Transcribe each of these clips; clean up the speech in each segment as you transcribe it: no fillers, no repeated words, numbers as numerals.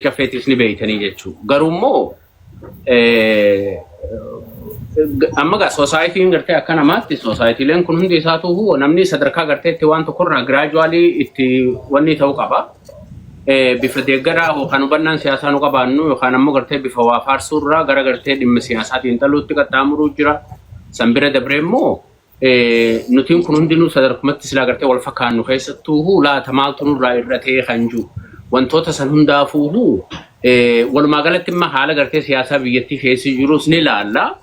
Caffeetis ni beeytanii jechuudha. Garuu immoo amma gaa soosaayitiin gartee akka namaatti soosaayitiileen kun hundi isaatu namni sadarkaa gartee itti waan tokkorraa giraajuwaalii itti wanni ta'uu qaba. Bifa deeggaraa yookaan hubannaan siyaasaa nu qabaannu yookaan ammoo gartee bifa waa faarsuurraa gara gartee dhimma siyaasaa xiinxaluutti qaxxaamuruu jira. San bira dabree immoo nutiin kun hundinuu sadarkumatti silaa gartee wal fakkaannu keessattuu laata maaltu nurraa irratee kan jiru wantoota san hundaafuu walumaa galatti immoo haala gartee siyaasaa biyyattii keessa jirus ni ilaalla.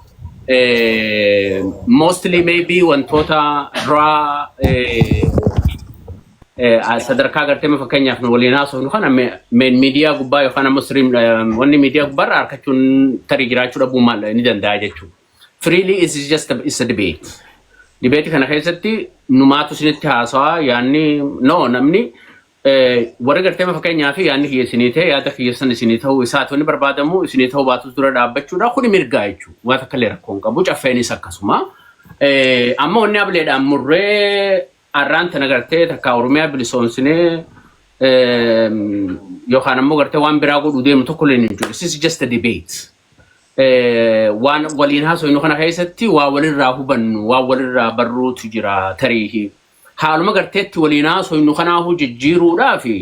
Mostly maybe wantoota duraa sadarkaa gartee fakkeenyaaf nu waliin haasofnu kana main miidiyaa gubbaa yookaan ammoo stream wanni miidiyaa gubbaarraa argachuun tarii jiraachuu dhabuu maal ni danda'a jechuudha. Freely is just a, it's a debate. Debate kana keessatti numaatu isinitti haasawaa yaanni no namni warri gartee fakkeenyaaf yaanni kiyya isinii ta'e yaada kiyya san isinii ta'uu isaati wanni barbaadamu isinii ta'uu baatus dura dhaabbachuudha kuni mirgaa jechuudha. Waan takka illee rakkoo hin qabu caffeenis akkasuma. Amma wanni ableedhaan murree arraan tana gartee takka Oromiyaa bilisoomsinee yookaan ammoo gartee waan biraa godhuu deemu tokko illee hin jiru. This is just a debate. Waan waliin haasofnu kana keessatti waa walirraa hubannu, waa walirraa barruutu jira tarii. Haaluma garteetti waliin haasofnu kanaafuu jijjiiruudhaa fi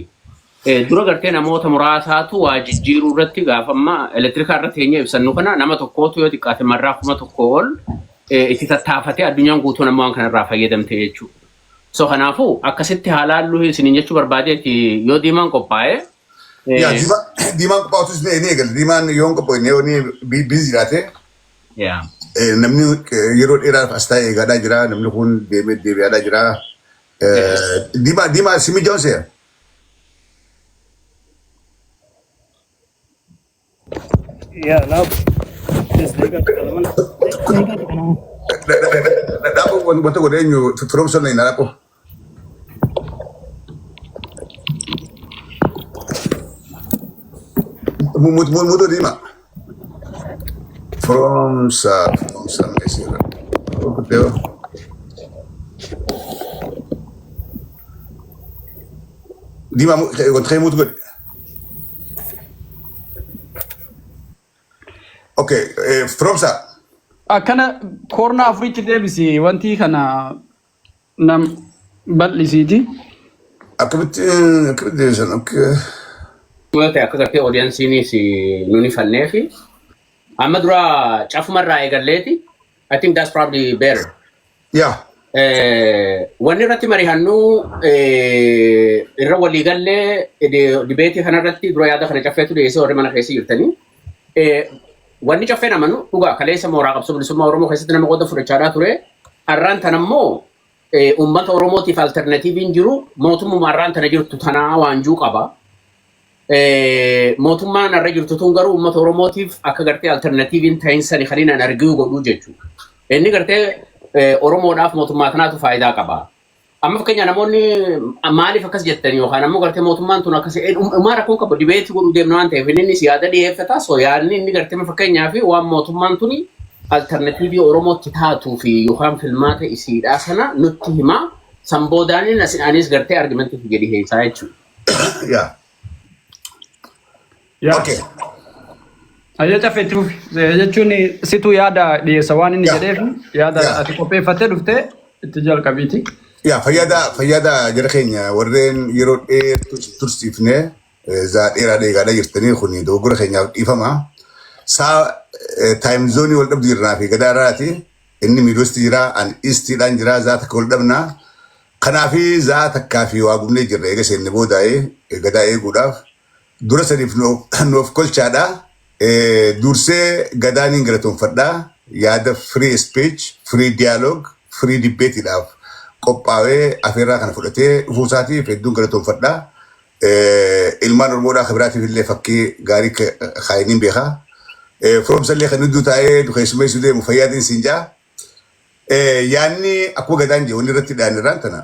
dura gartee namoota muraasaatu waa jijjiiruu irratti gaafa amma elektirikaa irratti keenya ibsannu kana nama tokkootu yoo xiqqaate marraa 1000 ol itti tattaafatee addunyaan guutuun amma waan kanarraa fayyadamte jechuudha. So kanaafuu akkasitti haalaallu isiniin jechuu barbaadeeti yoo diimaan qophaa'e. Yaa diimaan qophaa'utus ni eegala. Diimaan yoo hin qophoofne yoo ni biizi jiraate namni yeroo dheeraaf as taa'ee eegaadhaa jira. Namni kun deemee deebi'aadhaa jira. Diimaa diimaa simi joonseera. Yaa naaf daqiiqaa 12. Dhaaboo wanta godhe eenyu firoomsa na dhaaboo. Muudoo diimaa. Firoomsa firoomsa meeshaa. Diimaa wanta kee muutu godhe. Okay, firoomsa. Akkana koornaa afuritti deebisi wanti kana nam bal'isiiti. Akkamitti akkamitti deebisan? Okay. Yoo ta'e akka gartee audiensiinis nuni fanneefi amma dura cafumarraa eegalleeti I think that's probably better. Yaa. Wanni irratti mari'annu irra waliigallee dibeetii kanarratti dura yaada kana caffeetu dhiyeessee warri mana keessa jirtanii. Wanni caffeen amanu dhugaa kaleessa mooraa qabsoo bilisummaa Oromoo keessatti nama qooda fudhachaadhaa ture. Arraan tana immoo uummata Oromootiif alternatiiviin jiru mootummaa arraan tana jirtu tanaa waanjuu qaba. Mootummaan har'a jirtu tun garuu uummata Oromootiif akka gartee alternatiiviin ta'in sani kan inni arginu godhuu jechuudha. Inni gartee Oromoodhaaf mootummaa tanaatu faayidaa qaba. Amma fakkeenya namoonni maaliif akkas jettanii yookaan ammoo gartee mootummaan tun akkas uumaa rakkoon qabu dibeetii godhuu deemna waan ta'eef inni yaada dhiyeeffata. So yaadni inni gartee fakkeenyaa fi waan mootummaan tuni alternatiivii Oromootti taatuu fi yookaan filmaata isiidhaa sana nutti himaa. San boodaanin anis gartee argumentii kiyya dhiheessaa jechuudha. Yaa. Yaa. Okay. Ayya caffeetti fufi. Jechuun situu yaada dhiyeessa waan inni Yaa. jedheef yaada Yaa. ati qopheeffattee dhuftee itti jalqabiiti. Yaa fayyadaa fayyadaa jara keenya warreen yeroo dheertuu tursiifnee zaa dheeraa dheegaadhaa jirtanii kun dogoggora keenyaaf dhiifama. Saa time zoonii wal dhabdu jirnaa fi gadaa irraati. Inni miidoosti jira, an istiidhaan jira, zaa takka wal dhabnaa. Kanaafi zaa takkaa fi waa gubnee jirra eega seenne boodaa'ee gadaa eeguudhaaf. Dura saniif nuuf kolchaadha. Dursee gadaaniin galatoonfadha. Yaada free speech, free dialogue, free debateidhaaf qophaa'ee afeerraa kana fudhatee dhufuu isaatiif hedduun galatoonfadha. Ilmaan Oromoodhaa kan biraatiif illee fakkii gaarii kaayiniin beekaa. Firoomsa illee kan hudduu taa'ee nu keessummeessuu deemu fayyaadin siin jaa. Yaanni akkuma gadaan jiru wanni irratti dhiyaanne irraan tana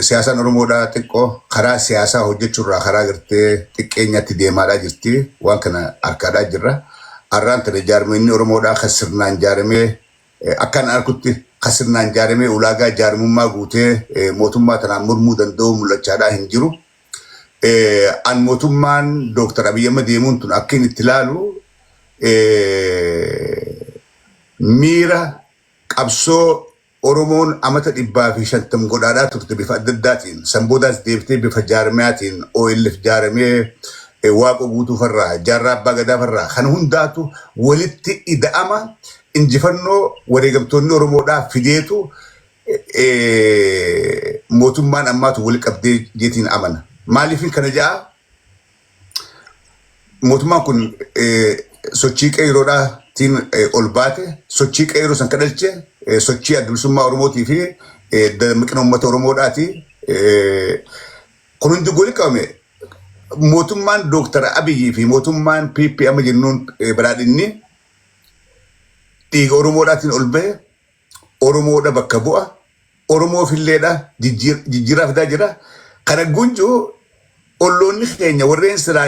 siyaasaan Oromoodhaa xiqqoo karaa siyaasaa hojjechuurraa karaa gartee xiqqeenyatti deemaadhaa jirti. Waan kana harkaadhaa jirra. Arraan tana jaarmeenni Oromoodhaa kan sirnaan jaaramee akkaan arkutti kan sirnaan jaaramee ulaagaa jaarmummaa guutee mootummaa tanaan mormuu danda'u mul'achaadhaa hin jiru. An mootummaan Dooktar Abiy amma deemuun tun akka inni itti ilaalu miira qabsoo Oromoon amata 150 godhaadhaa turte bifa adda addaatiin, san boodaas deebitee bifa jaarmiyaatiin OLF jaaramee, Waaqoo Guutuu farraa, Jaarraa Abbaa Gadaa farraa, kan hundaatu walitti ida'ama injifannoo wareegamtoonni Oromoodhaa fideetu mootummaan ammaatu wali qabdee jeetiin amana. Maaliifin kana ja'a? Mootummaan kun sochii qeerroodhaatiin ol baate, sochii qeerroo san kadhalche sochii Adda Bilisummaa Oromootii fi dammaqina uummata Oromoodhaati. Kun hundi wali qabame mootummaan Dooktar Abiyyi fi mootummaan PP amma jennuun badhaadhinni dhiiga Oromoodhaatiin ol bahe, Oromoodha bakka bu'a. Oromoofilleedha jijjiiraa fidaa jira. Kana gunjuu olloonni keenya warreen silaa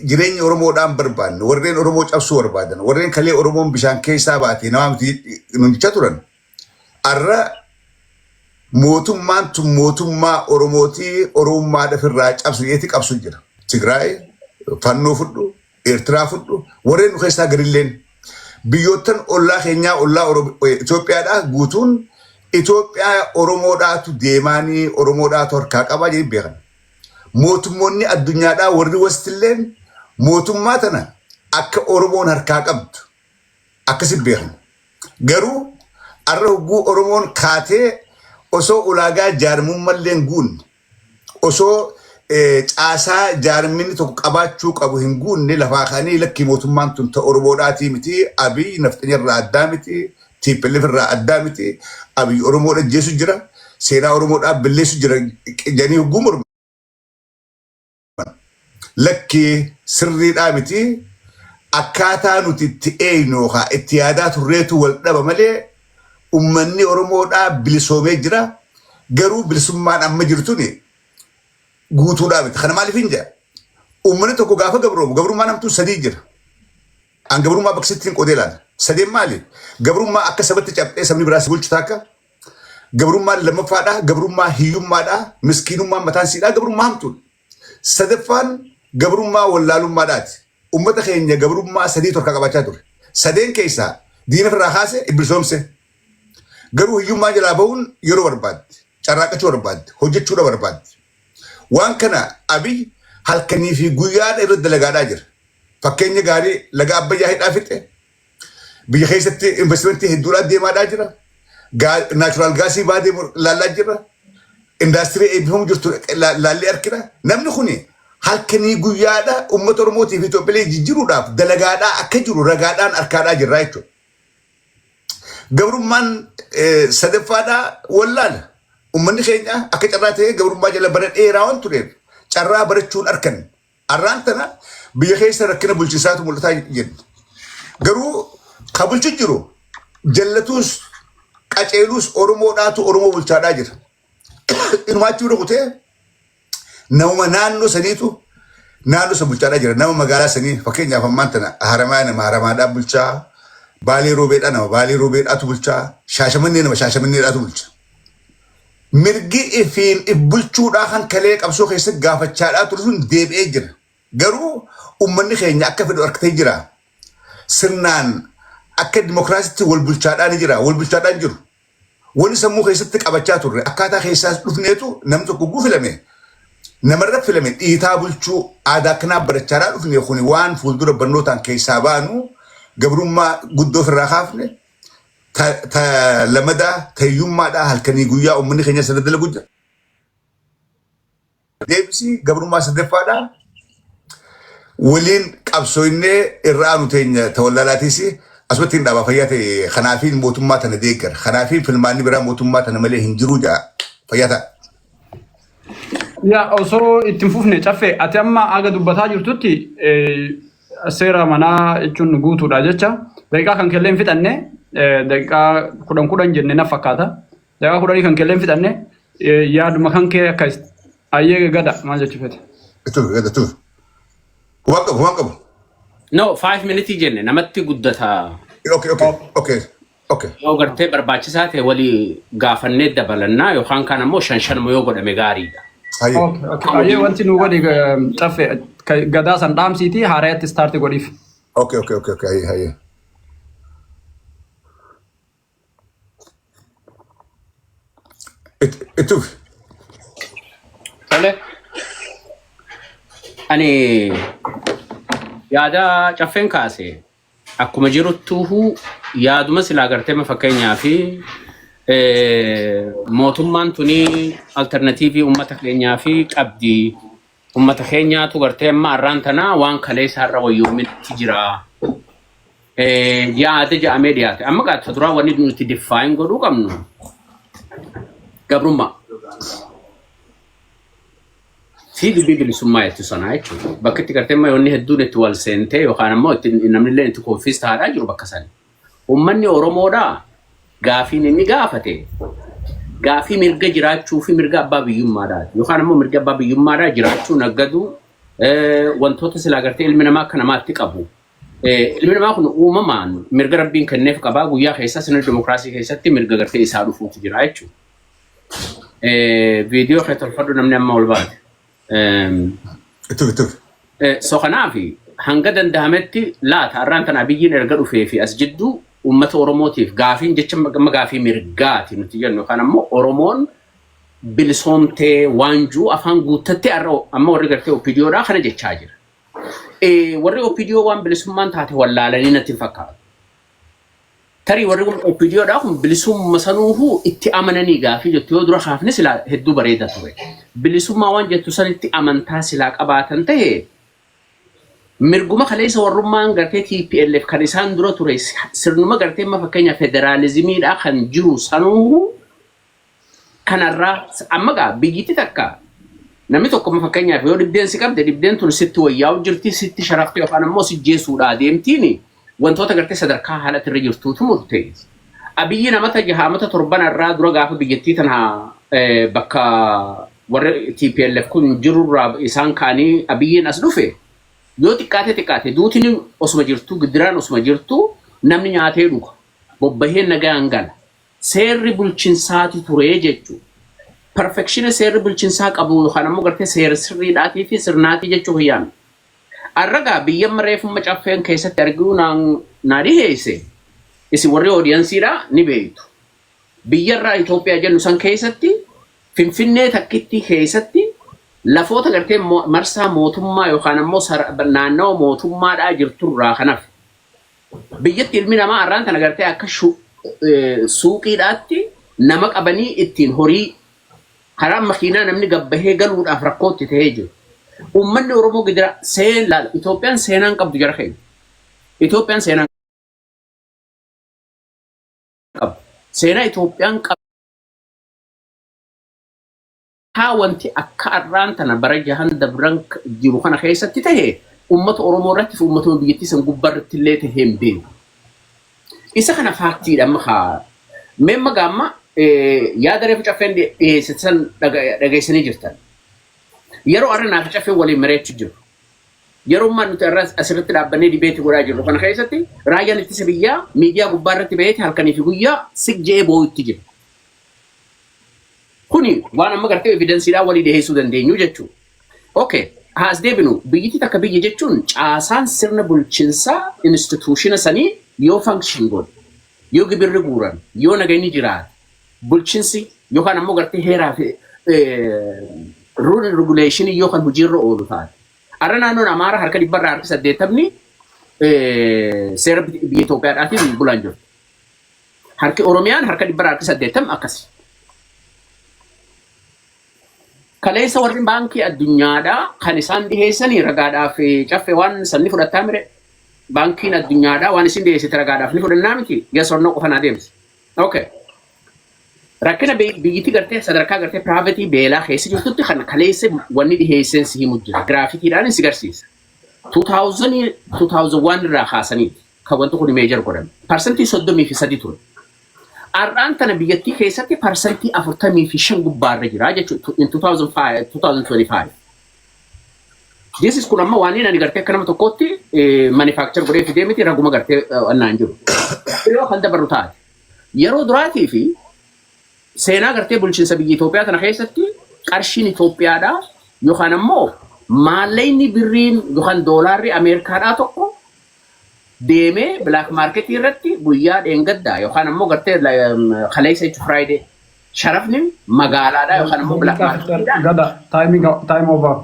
jireenya Oromoodhaan barbaanne, warreen Oromoo cabsuu barbaadan, warreen kalee Oromoon bishaan keessaa baate namaa miti nun jechaa turan. Arra mootummaan tun mootummaa Oromootii, Oromummaa ofirraa cabsu jeeti qabsu jira. Tigraay, Fannoo fudhu, Eertiraa fudhu, warreen nu keessaa garilleen. Biyyoottan ollaa keenyaa, ollaa Itoophiyaadhaa guutuun Itoophiyaa Oromoodhaatu deemaanii Oromoodhaatu harkaa qabaa jedhanii beekan. Mootummoonni addunyaadhaa warri wastilleen mootummaa tana akka Oromoon harkaa qabdu akkasi beekan. Garuu arra hogguu Oromoon kaatee osoo ulaagaa jaarmummallee hin guunne, osoo caasaa jaarminni tokko qabaachuu qabu hin guunne, lafaa ka'anii lakkii, mootummaan tun ta Oromoodhaatii miti, Abiy nafxanya irraa addaa miti, TPLF irraa addaa miti, Abiy Oromoodha jeesu jira, seenaa Oromoodhaa balleessu jira jedhanii hogguu morman, lakkii, sirriidhaa miti, akkaataa nuti itti eeynu yookaan itti yaadaa turreetu wal dhaba malee ummanni Oromoodhaa bilisoomee jira. Garuu bilisummaan amma jirtuni guutuudhaa miti. Kana maaliif hin jedha? Uummanni tokko gaafa gabroomu gabrummaan hamtuun sadii jira. An gabrummaa bakka sitti hin qoodee ilaala. Sadeen maali? Gabrummaa akka sabatti cabxee sabni biraa si bulchu takka. Gabrummaan lammaffaadhaa gabrummaa hiyyummaadhaa, miskiinummaan mataan siidhaa gabrummaa hamtuudha. Sadaffaan gabrummaa wallaalummaadhaati. Uummata keenya gabrummaa sadii torka qabaachaa ture. Sadeen keessaa diina ofirraa kaase bilisoomse. Garuu hiyyummaa jalaa bahuun yeroo barbaaddi. Carraaqqachuu barbaaddi. Hojjechuudha barbaaddi. Waan kana Abiy halkanii fi guyyaadha irra dalagaadhaa jira. Fakkeenya gaarii laga Abbayyaa hidhaa fixe. Biyya keessatti investimentii hedduudhaan deemaadhaa jira. Natural gasii baadee laallaa jira. Indaastirii eebbifamu jirtu laallee argina. Namni kuni halkanii guyyaadha uummata Oromootii fi Itoophiyaa jijjiiruudhaaf dalagaadhaa akka jiru ragaadhaan arkaadhaa jirra jechuudha. Gabrummaan sadaffaadhaa wallaala. Uummanni keenya akka carraa ta'ee gabrummaa jala bara dheeraa waan tureef carraa barachuun arkan. Arraan tana biyya keessa rakkina bulchiinsaatu mul'ataa jenna. Garuu ka bulchu jiru jallatuus qaceeluus Oromoodhaatu Oromoo bulchaadhaa jira. Inumaachuu rukutee namuma naannoo saniitu naannoo san bulchaadhaa jira. Nama magaalaa sanii, fakkeenyaaf ammaan tana Haramaa nama Haramaadhaa bulchaa, Baalee Roobeedhaa nama Baalee Roobeedhaatu bulchaa, Shaashamannee nama Shaashamanneedhaatu bulcha. Mirgi ifiin if bulchuudhaa kan kalee qabsoo keessatti gaafachaadhaa ture sun deebi'ee jira. Garuu uummanni keenya akka fedhu harkatee jira. Sirnaan akka dimokiraasitti wal bulchaadhaa ni jira. Wal bulchaadhaa hin jiru. Wanni sammuu keessatti qabachaa turre akkaataa keessaas dhufneetu namni tokko guu filame namarra filame dhiitaa bulchuu aadaa akkanaa barachaadhaa dhufne. Kuni waan fuuldura barnootaan keessaa baanu, gabrummaa guddoo ofirraa kaafne, ta lamadaa tayyummaadhaa halkanii guyyaa uummanni keenya sana dalagu jira. Deebisii gabrummaa sadaffaadhaa waliin qabsooynee irraa aanu teenya tawallaalaatiis asumatti hin dhaabaa. Fayyaa ta'e. Kanaafiin mootummaa tana deeggara. Kanaafiin filmaanni biraa mootummaa tana malee hin jiru jaa. Fayyaa ta'a. Yaa, osoo itti hin fufne, Caffee, ati amma aga dubbataa jirtutti seera manaa jechuun guutuudha jecha daqiiqaa kan kellee hin fixanne, daqiiqaa 10 10 jenne na fakkaata. Daqiiqaa 10 kan kellee hin fixanne, yaaduma kan kee akka ayyee gada maal jechuu fete? Tuuf gada tuuf. Waan qabu, waan qabu. No, 5 minutes jenne namatti guddata. Okay. Yoo gartee barbaachisaa ta'e walii gaafannee dabalannaa yookaan kaan ammoo shan shanuma yoo godhame gaariidha. Hayyee. Okay, okay. Ayyee wanti nu godhi Caffee gadaa san dhaamsiitii haarayatti start godhiif. Okay, hayyee hayyee. Itti fufi. Tole. Ani yaada Caffeen kaase akkuma jiruttuuhu yaaduma silaa gartee fakkeenyaa fi mootummaan tuni alternative uummata keenyaa fi qabdi. Uummata keenyaatu gartee amma har'aan tanaa waan kaleessa har'a wayyoomitti jira. Yaada jedhamee dhiyaate. Amma qaata duraa wanni nuti define godhuu qabnu gabrummaa fi dubbii bilisummaa jettu sanaa jechuudha. Bakka itti gartee amma yoonni hedduun itti wal seentee yookaan ammoo itti namni illee itti confuse ta'aadhaa jiru bakka sani. Uummanni Oromoodhaa gaafiin inni gaafate gaafii mirga jiraachuu fi mirga abbaa biyyummaadhaati. Yookaan ammoo mirga abbaa biyyummaadhaa jiraachuu, naggaduu, wantoota silaa gartee ilmi namaa akka namaatti qabu. Ilmi namaa kun uumamaan mirga Rabbiin kenneef qabaa, guyyaa keessa sirna dimokiraasii keessatti mirga gartee isaa dhufuutu jira jechuudha. Viidiyoo kee tolfadhu, namni amma ol baate. Itti fufi, itti fufi. So kanaaf hanga danda'ametti laata har'aan tana Abiyyiin erga dhufee fi as jidduu uummata Oromootiif gaafiin jecha amma gaafii mirgaati nuti jennu yookaan ammoo Oromoon bilisoomtee waanjuu afaan guuttattee har'a amma warri gartee OPDOdhaa kana jechaa jira. Warri OPDO waan bilisummaan taate wallaalanii natti hin fakkaatu. Tarii warri kun OPDOdhaa kun bilisumma sanuuhuu itti amananii gaafii jettu yoo dura kaafne silaa hedduu bareeda ture. Bilisummaa waan jettu sanitti amantaa silaa qabaatan ta'e, mirguma kaleessa warrummaan gartee TPLF kan isaan dura ture sirnuma gartee amma fakkeenya federaalizimiidhaa kan jiru sanuuhuu kanarraa amma gaa biyyatti takka namni tokko amma fakkeenyaaf yoo dhibdeen si qabde, dhibdeen tun sitti wayyaa'u jirti, sitti sharafte yookaan ammoo si jeesuudhaa deemtiin, wantoota gartee sadarkaa haala irra jirtuutu murteessa. Abiyyi namata jaha amata 7 irraa dura gaafa biyyattii tana bakka warri TPLF kun jirurraa isaan ka'anii Abiyyiin as dhufe, yoo xiqqaate xiqqaate duutiin osuma jirtu, gidiraan osuma jirtu, namni nyaatee dhuga, bobbahee nagaan gala. Seerri bulchinsaati ture jechuudha. Perfection seerri bulchinsaa qabu yookaan ammoo gartee seera sirriidhaatii fi sirnaatii jechuu hiyyaame. Arragaa biyya reefumma Caffeen keessatti arguu naa dhiheesse, isin warri audienceiidha ni beektu. Biyyarraa Itoophiyaa jennu san keessatti Finfinnee takkitti keessatti lafoota gartee marsaa mootummaa yookaan ammoo naannawa mootummaadhaa jirturraa kanaaf biyyatti ilmi namaa har'aan tana gartee akka suuqiidhaatti nama qabanii ittiin horii karaa makiinaa namni gabbahee galuudhaaf rakkootti ta'ee jiru. Uummanni Oromoo gidira seen laala. Itoophiyaan seenaan qabdu jara keenya. Itoophiyaan seenaan qabdu. Seenaa Itoophiyaan qabdu wanti akka har'aan tana bara jahan dabran jiru kana keessatti tahe uummata Oromoo irratti fi uummata biyyattii san gubbaa irratti illee tahee hin beeku. Isa kana factiidha amma kaa. Mee amma gaamma yaada reefu Caffeen dhiyeessisan dhageessanii jirtan. Yeroo har'a naaf Caffeen waliin mari'achuu jiru. Yeroo ammaa nuti har'a asirratti dhaabbannee debate godhaa jirru kana keessatti raayyaan ittisa biyyaa miidiyaa gubbaa irratti baheeti halkanii fi guyyaa sig je'ee boo'utti jira. Kuni waan amma gartee evidenceiidhaan walii dhiyeessuu dandeenyu jechuudha. Okay, haa as deebinu. Biyyittii takka biyya jechuun caasaan sirna bulchiinsaa institutiona sanii yoo function godhe, yoo gibirri guuran, yoo nageenyi jiraate, bulchiinsi yookaan ammoo gartee heeraa fi rule regulation yoo kan hojiirra oolu taate. Har'a naannoon Amaaraa harka dhibbarraa harki 80ni seera biyya Itoophiyaadhaatiin bulaan jiru. Harki Oromiyaan harka dhibbarraa harki 80 akkasi. Kaleessa warri baankii addunyaadhaa kan isaan dhiheessanii ragaadhaaf, Caffee, waan sanni fudhattaa mire? Baankiin addunyaadhaa waan isin dhiheessite ragaadhaaf ni fudhannaa miti? Yes or no qofa naa deemsi. Okay. Rakkina biyyittii gartee sadarkaa gartee poverty beelaa keessa jirtutti kan kaleessa wanni dhiheesseen si himu jira. Graphiciidhaan si garsiisa. 2000 2001 irraa kaasaniiti kan wanti kun measure godhame. 33% ture. Har'aan tana biyyattii keessatti 45% gubbaarra jira jechuudha in 2005, 2025. This is kun amma waan inni ani gartee akka nama tokkootti manufacture godhee fidee miti, raguma gartee annaan jiru. Yeroo kan dabarru taate. Yeroo duraatii fi seenaa gartee bulchiinsa biyya Itoophiyaa tana keessatti Qarshiin Itoophiyaadhaa yookaan ammoo maallaqni birriin yookaan doolaarri Ameerikaadhaa tokko deemee black market irratti guyyaa dheengaddaa yookaan ammoo gartee kaleessa jechuun Friday sharafni magaalaadhaa yookaan ammoo black marketiidhaa. Gada time over.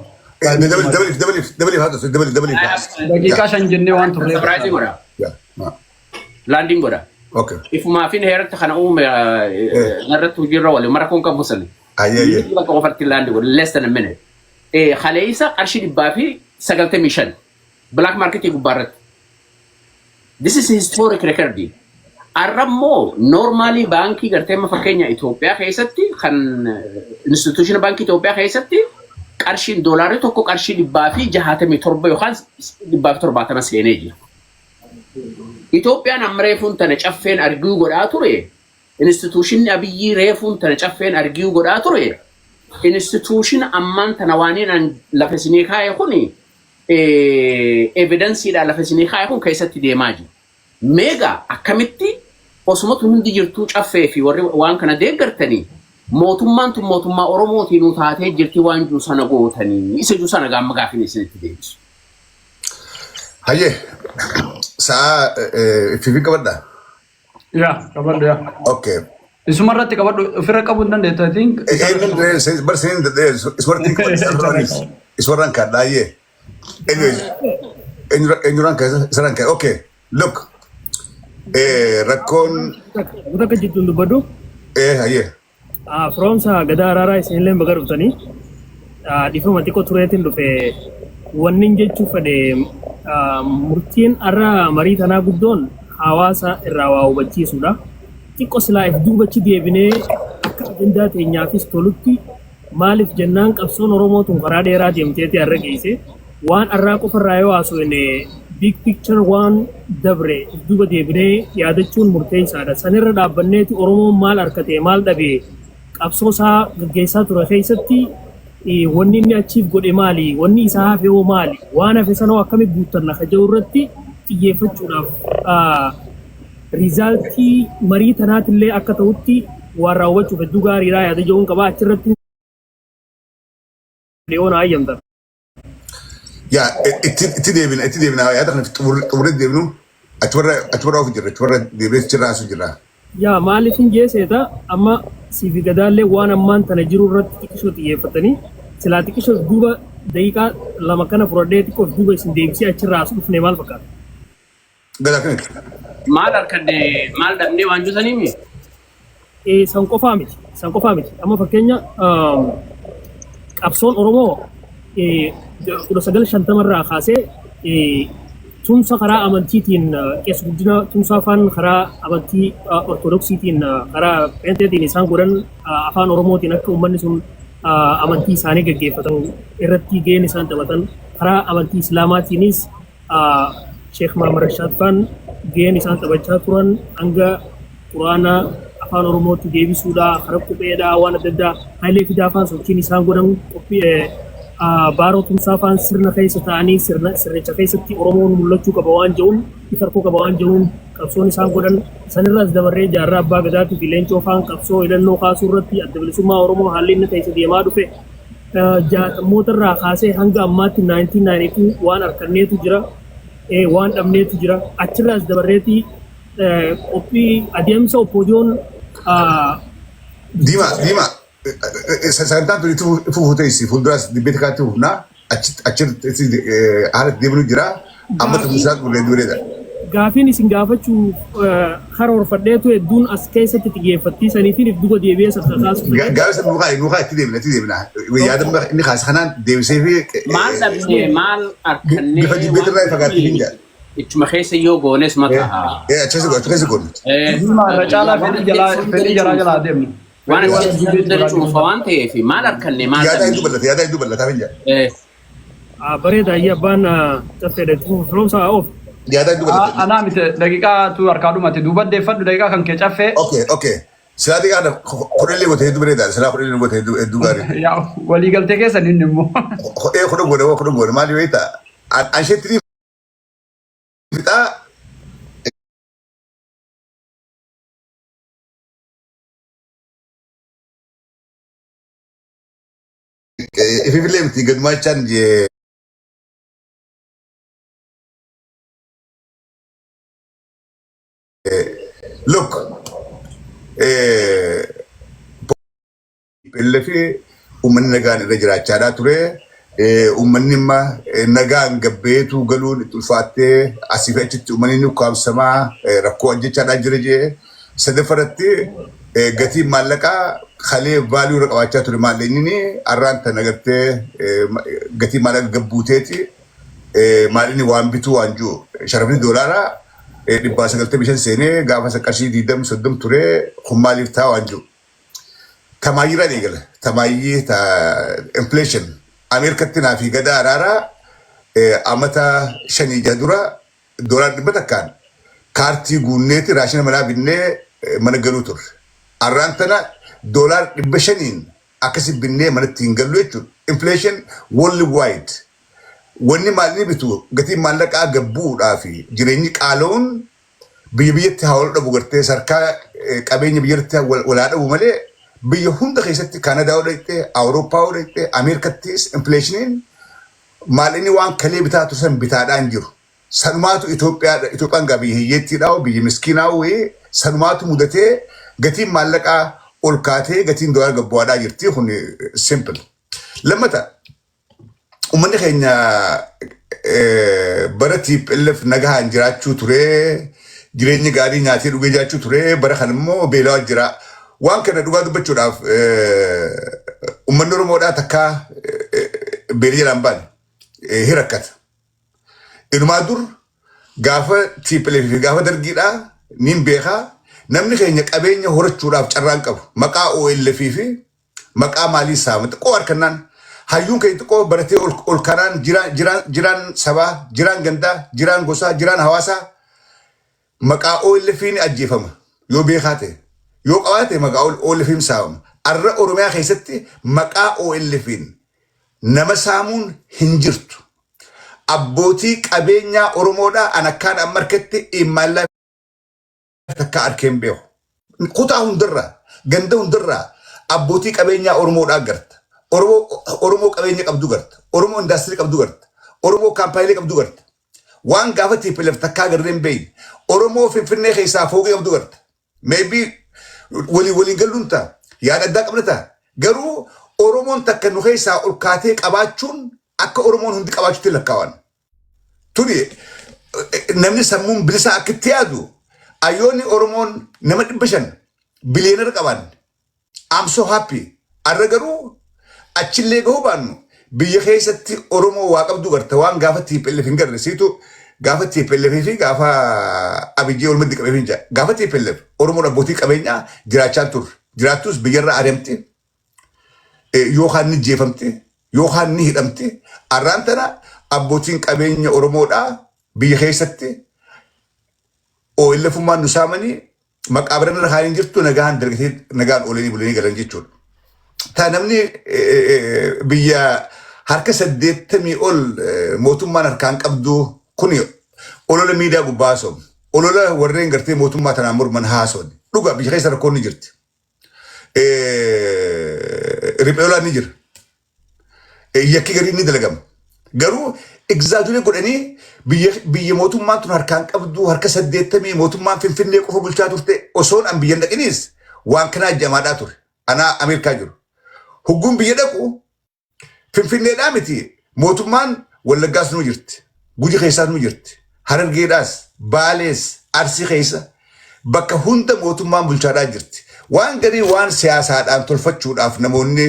Dabaliif, dabaliif, dabaliif, haa ta'u, dabaliif, dabaliif. Daqiiqaa 5 jennee waan turreef. Surprise godha. Yeah. Landing godha. Okay. Ifumaafin heeratti kana uume irratti hojiirra waliin mara kun qabu sani. Ayyee, ayyee. Bakka qofatti landing godha, less than a minute. Kaleessa qarshii 195 black marketii gubbaarratti. This is historic record. Har'a immoo normally baankii gartee amma fakkeenya Itoophiyaa keessatti kan institution baankii Itoophiyaa keessatti qarshiin doolaarri tokko qarshii 167 yookaan 170 seenee jira. Itoophiyaan amma reefuun tana caffeen argue godhaa ture. Institutionni Abiyyii reefuun tana caffeen argue godhaa ture. Institution ammaan tana waaniin an lafa isinii kaa'e kuni evidenceiidhaan lafa isinii kaa'e kun keessatti deemaa jiru. Meegaa akkamitti osumatu hundi jirtuu caffee fi warri waan kana deeggartanii mootummaan tun mootummaa Oromootiin nuu taatee jirti waan jiru sana gootanii isa jiru sana gaamma gaafin isinitti deebisu. Hayyee, sa'a fiifii qabadhaa. Yaa, qabadhu yaa. Okay. Isuma irratti qabadhu, ofirra qabuu hin dandeettu, I think. Bar sinin iswartiin qabadha. Iswarraan kaadha hayyee. Anyways, eenyurraan kaasa isarraan kaadha. Okay, look. Rakkoon Bakka jidduun dubbadhu. Hayyee. Firoomsa Gadaa Araaraa, isinillee baga dhuftanii. Dhifama xiqqoo tureetiin dhufe. Wanni jechuu fedhe, murtiin har'a marii tanaa guddoon hawaasa irraa waa hubachiisuudha. Xiqqoo silaa if duubachi deebinee akka ajandaa teenyaafis tolutti, maaliif jennaan qabsoon Oromoo tun karaa dheeraa deemteeti har'a geesse. Waan har'aa qofarraa yoo haasofne, big picture waan dabre if duuba deebinee yaadachuun murteessaadha. Sanirra dhaabbanneeti Oromoon maal harkate, maal dhabe, qabsoo isaa gaggeessaa ture keessatti wanni inni achiif godhe maali, wanni isaa hafe hoo maali, waan hafe sanoo akkamitti guuttanna ka jedhu irratti xiyyeeffachuudhaaf resultii marii tanaatillee akka ta'utti waan raawwachuuf hedduu gaariidha yaada jedhuun qaba achirratti dhiyoon hayyamtan. Yaa, itti deebina yaada kana xumuree deebinu achi warra ofi jirra, achi warra deebinee jirra asu jirra. Yaa, maaliif hin jeeseeta, amma siifi gadaallee waan ammaan tana jiru irratti xiqqishoo xiyyeeffatanii silaa xiqqishoo duuba daqiiqaa 2 kana fudhadhee xiqqoo duuba isin deebisee achirraa as dhufne maal fakkaata? Gadaa kanatti. Maal harkanne, maal dhabnee waan jiraniimi? San qofaa miti. San qofaa miti. Amma fakkeenya qabsoon Oromoo 1950rraa kaasee tumsa karaa amantiitiin qees Guddina Tumsaa afaan karaa amantii Ortodoksiitiin karaa Peenteetiin isaan godhan, afaan Oromootiin akka uummanni sun amantii isaanii gaggeeffatan irratti gaheen isaan taphatan, karaa amantii Islaamaatiinis Sheekh Mahamad Rashaad faan gaheen isaan taphachaa turan, hanga Quraana afaan Oromootti deebisuudha, karaa qubeedhaa waan adda addaa, Hayilee Fidaa faan sochiin isaan godhan, qophii Baaroo Tumsaa faan sirna keessa ta'anii sirna sirnicha keessatti Oromoon mul'achuu qaba waan jedhuun, ifa harkuu qaba waan jedhuun qabsoon isaan godhan, sanirraas dabarree Jaarraa Abbaa Gadaatii fi Leencoo faan qabsoo hidhannoo kaasuu irratti Adda Bilisummaa Oromoo haalli inni keessa deemaa dhufe jaatamoota irraa kaasee hanga ammaatti 1992 waan harkanneetu jira, waan dhabneetu jira. Achirraas dabarreetii qophii adeemsa OPDOn Diimaa, diimaa, sagantaan tun itti fufuu teessi, fuulduraas dibbeeti kaatti fufnaa, achitti haala itti deemnu jira. Amma tumsaa xumurree duureedha. Gaafiin isin gaafachuu karoorfadheetu hedduun as keessatti xiyyeeffattii saniitiin if duba deebi'ee sassaasu. Gaafa isa nuukaa itti deebina. Yaada inni kaase kanaan deebisee fi Maal dhabnee, maal harkannee bifa dibbeeti irraa fagaatti hin jaa. Ichuma keessa yoo goones mataa. Achasi godhu, achasi godhu. Diimaa irra caalaa fedhii jalaa jalaa deemnu. Waan as keessatti cuunfa waan ta'eef maal harkanne, maal Yaada hedduu dhabne. bal'ata, yaada hedduu bal'ata hin jaa. Bareeda, ayyi abbaan caffeedha, firoomsa oof. Yaada hedduu bal'ata. Anaa miti, daqiiqaa tu harkaa dhumate, duuba deeffadhu daqiiqaa kan kee caffee. Okay. Silaa xiqqaa kudhanillee goote hedduu bareeda. Silaa kudhanillee goote hedduu hedduu gaarii. Yaa, waliigaltee keessan inni immoo. 10 goone, 10 goone maali beektaa? Ansheetti fixaa. Ififillee miti gadumaachaan jee. Look, lafi uummanni nagaan irra jiraachaadhaa ture. Uummanni amma nagaan gabbeetu galuun itti ulfaattee asii fi achitti uummanni ni ukkaamsamaa rakkoo ajjechaadhaa jira jee. Sadaffaratti gatiin maallaqaa kalee value irra qabaachaa ture maallaqni arraan tan agartee gatii maallaqa gabbuuteeti maalinni waan bituu waan jiru sharafni doolaaraa 995 seenee gaafa isa qarshii 20 30 ture kun maaliif ta'a waan jiru. Tamaayyirraan eegala. Tamaayyii ta inflation Ameerikatti naa fi gadaa araaraa amata 5 6 dura doolaar 100n kaartii guunneeti raashina manaa binnee mana galuu turre. Arraan tana doolaar 500n akkasi binnee manatti hin gallu jechuudha. Inflation worldwide. Wanni maalni bitu gatiin maallaqaa gabbuudhaa fi jireenyi qaala'uun biyya biyyatti haa wal dhabu gartee sarkaa qabeenya biyyatti wal haa dhabu malee biyya hunda keessatti Kaanadaa yoo dhaqxe, Awurooppaa yoo dhaqxe, Ameerikattis inflationiin maallaqni waan kalee bitaa tursan bitaadhaan jiru. Sanumaatu Itoophiyaa Itoophiyaan gaa biyya hiyyeettiidhaa biyya miskiinaa wayii sanumaatu mudatee gatiin maallaqaa ol kaatee gatiin doolaara gabbu'aadhaa jirti kun simple. Lammata, uummanni keenya bara TPLF nagahaan jiraachuu ture, jireenya gaarii nyaatee dhugee jiraachuu ture, bara kana immoo beelawaa jira. Waan kana dhugaa dubbachuudhaaf uummanni Oromoodhaa takkaa beela jalaan baane hin rakkata. Inumaa dur gaafa TPLF fi gaafa dargiidhaa niin beekaa namni keenya qabeenya horachuudhaaf carraan qabu maqaa OLF fi maqaa maalii saama xiqqoo harkannaan hayyuun keenya xiqqoo baratee ol kanaan jiraan sabaa, jiraan gandaa, jiraan gosaa, jiraan hawaasaa maqaa OLF ni ajjeefama yoo beekaa ta'e, yoo qabaate maqaa OLF saamama. Arra Oromiyaa keessatti maqaa OLF nama saamuun hin jirtu. Abbootii qabeenyaa Oromoodhaa an akkaan amma harkatti imaallaa takka arkeen beeku. Kutaa hundarraa, ganda hundarraa abbootii qabeenyaa Oromoodhaa garta. Oromoo qabeenya qabdu garta. Oromoo indaastirii qabdu garta. Oromoo kaampaaniilee qabdu garta. Waan gaafa TPLF takkaa agarree hin beekne. Oromoo Finfinnee keessaa fooqii qabdu garta. Maybe waliin waliin galuun ta'a. Yaada addaa qabna ta'a. Garuu Oromoon takka nu keessaa ol kaatee qabaachuun akka Oromoon hundi qabaachuutti lakkaawan. Tuni namni sammuun bilisaa akka itti yaadu ayyoonni Oromoon nama 500 billionaire qaban. I'm so happy. Arra garuu achillee gahuu baannu biyya keessatti Oromoo waa qabdu garta waan gaafa TPLF hin garre siitu gaafa TPLF fi gaafa Abiyyee wal maddi qabee hin jira. Gaafa TPLF Oromoon abbootii qabeenyaa jiraachaa turre. Jiraattus biyyarraa adeemti yookaan ni jeefamti yookaan ni hidhamti. Arraan tana abbootiin qabeenya Oromoodhaa biyya keessatti OLFummaan nu saamanii maqaa biraan irra kaaniin jirtu nagaan dalgatee nagaan oolanii bulanii galan jechuudha. Ta namni biyya harka 80 ol mootummaan harkaan qabdu kuni olola miidiyaa gubbaa haasa'u. Olola warreen gartee mootummaa tanaan morman haasa'u. Dhugaa biyya keessa rakkoon ni jirti. Riphee olaan ni jira. Yakki gariin ni dalagama. Garuu exaggerate godhanii biyya mootummaan tun harkaan qabdu harka 80 mootummaan Finfinnee qofa bulchaa turte osoon an biyya hin dhaqiniis waan kanaa jamaadhaa ture. Anaa Ameerikaa jiru. Hugguun biyya dhaqu Finfinneedhaa miti mootummaan Wallaggaas nu jirti. Guji keessaas nu jirti. Harargeedhaas, Baalees, Arsii keessa bakka hunda mootummaan bulchaadhaa jirti. Waan garii waan siyaasaadhaan tolfachuudhaaf namoonni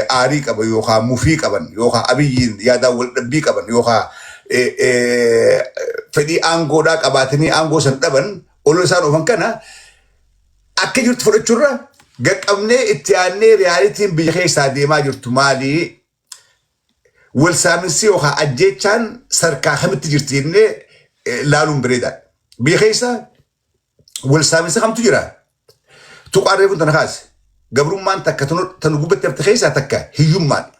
aarii qaban yookaan mufii qaban yookaan Abiyyiin yaadaan wal dhabbii qaban yookaan fedhii aangoodhaa qabaatanii aangoo san dhaban olola isaan oofan kana akka jirtu fudhachuurra gaqqabnee itti aannee realityn biyya keessaa deemaa jirtu maalii, wal saaminsi yookaan ajjeechaan sarkaa kamitti jirti jennee laaluun bareedaadha. Biyya keessa wal saaminsa kamtu jira? Tuqaan reefuun tana kaase. Gabrummaan takka tanu gubbatti hafte keessaa takka hiyyummaadha.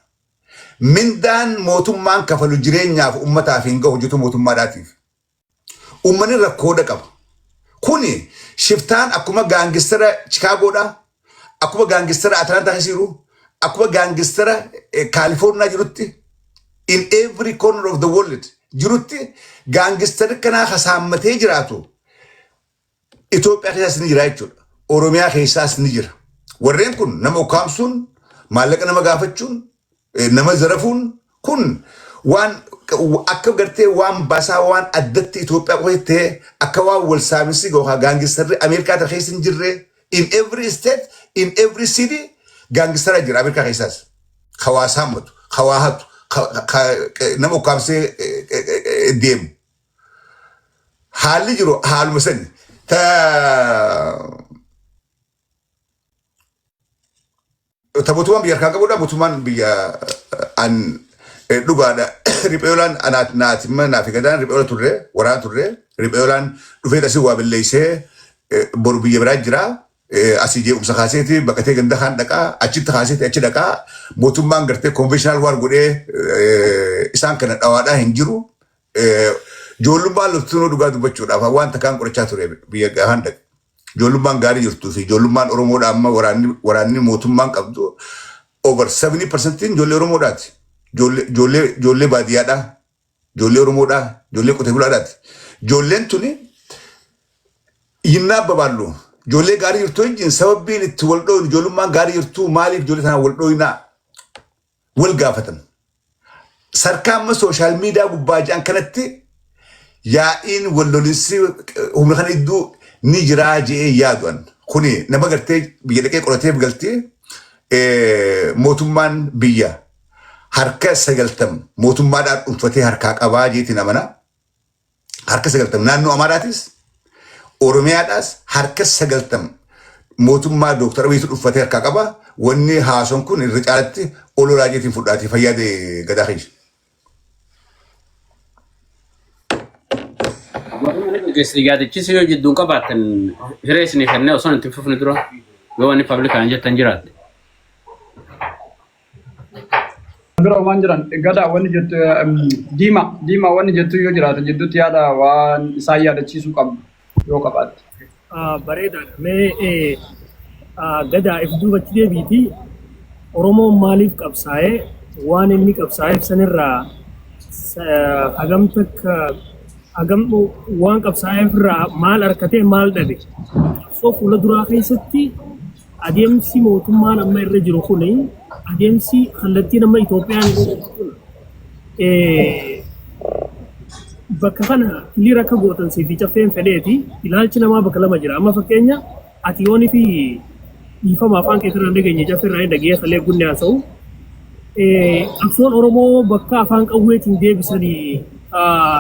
Mindaan mootummaan kafalu jireenyaaf ummataaf hin gahu hojjetu mootummaadhaatiif. Uummanni rakkoodha qaba. Kuni shiftaan akkuma gangster Chikaagoodha, akkuma gangster Atlaantaa keessa jiru, Akkuma gangster Kaalifoorniyaa jirutti, in every corner of the world jirutti, gangsterri kanaa hasaammatee jiraatu Itoophiyaa keessaas ni jira jechuudha. Oromiyaa keessaas ni jira. Warreen kun nama ukkaamsuun, maallaqa nama gaafachuun, nama zarafuun kun waan akka gartee waan basaa, waan addatti Itoophiyaa qofa ta'e, akka waan wal saaminsi yookaan gangsterri Ameerikaa ta'e keessa hin jirre. In every state, in every city gangstera jira Ameerikaa keessaas. Hawaa saammatu, hawaa hatu, nama ukkaamsee deemu. Haalli jiru haaluma sani. Ta mootummaan biyya harkaan qabudha. Mootummaan biyya an dhugaadha. Riphee olaan anaat naati naaf gadaan riphee ola turre, waraana turre. Riphee olaan dhufee asii waa balleessee boru biyya biraa jira. Asii jeequmsa kaaseeti baqatee ganda kaan dhaqaa, achitti kaaseeti achi dhaqaa. Mootummaan gartee conventional war godhee isaan kana dhawaadhaa hin jiru. Ijoollummaan loltuunuu dhugaa dubbachuudhaaf waan takkaan qorachaa ture biyya gahaan dhaqe. Ijoollummaan gaarii jirtuu fi ijoollummaan Oromoodha amma waraanni mootummaan qabdu over 70% ijoollee Oromoodhaati. Ijoollee baadiyyaadha. Ijoollee Oromoodha. Ijoollee qotee bulaadhaati. Ijoolleen tuni yinnaa babaallu. Ijoollee gaarii jirtu wajjin sababbiin itti wal dhooynu, ijoollummaan gaarii jirtu maaliif ijoollee tanaan wal dhooynaa wal gaafatan. Sarkaa amma social media gubbaa ji'an kanatti yaa'iin wal lolinsi humna kana iddoo ni jiraa je'ee yaadu an. Kuni nama gartee biyya dhaqee qorateef galtee mootummaan biyya harka 90 mootummaadhaan dhuunfatee harkaa qabaa jeetiin amana. Harka 90 naannoo Amaaraatis Oromiyaadhaas harka 90 mootummaa Dooktar Abiyyitu dhuunfatee harkaa qaba. Wanni haason kun irra caalatti ololaa jeetiin fudhaatii fayyaa gadaa keessa. Warri mana gaggeessu yaadachiisu yoo jidduun qabaattan hiree isinii kennee osoo itti fufne dura yoo wanni publicaan jettan jiraatte. Bira waan jiran gadaa wanni jettu, diima diima wanni jettu yoo jiraate jidduutti yaada waan isaan yaadachiisuu qabdu yoo qabaatte. Bareedaadha. Mee gadaa if duubatti deebiiti. Oromoon maaliif qabsaa'ee, waan inni qabsaa'eef sanirraa hagam takka, hagam waan qabsaa'eef irraa maal argatee, maal dhabe? Qabsoo fuula duraa keessatti adeemsi mootummaan amma irra jiru kuni, adeemsi kallattiin amma Itoophiyaan irra jirtu kun, bakka kana clear akka gootan siif caffeen fedheeti. Ilaalchi namaa bakka lama jira. Amma fakkeenya ati yoonii fi dhiifama afaan keetirraa hin dhageenye, caffee irraa hin dhagee kalee gunne haasa'u. Qabsoon Oromoo bakka afaan qawweetiin deebisanii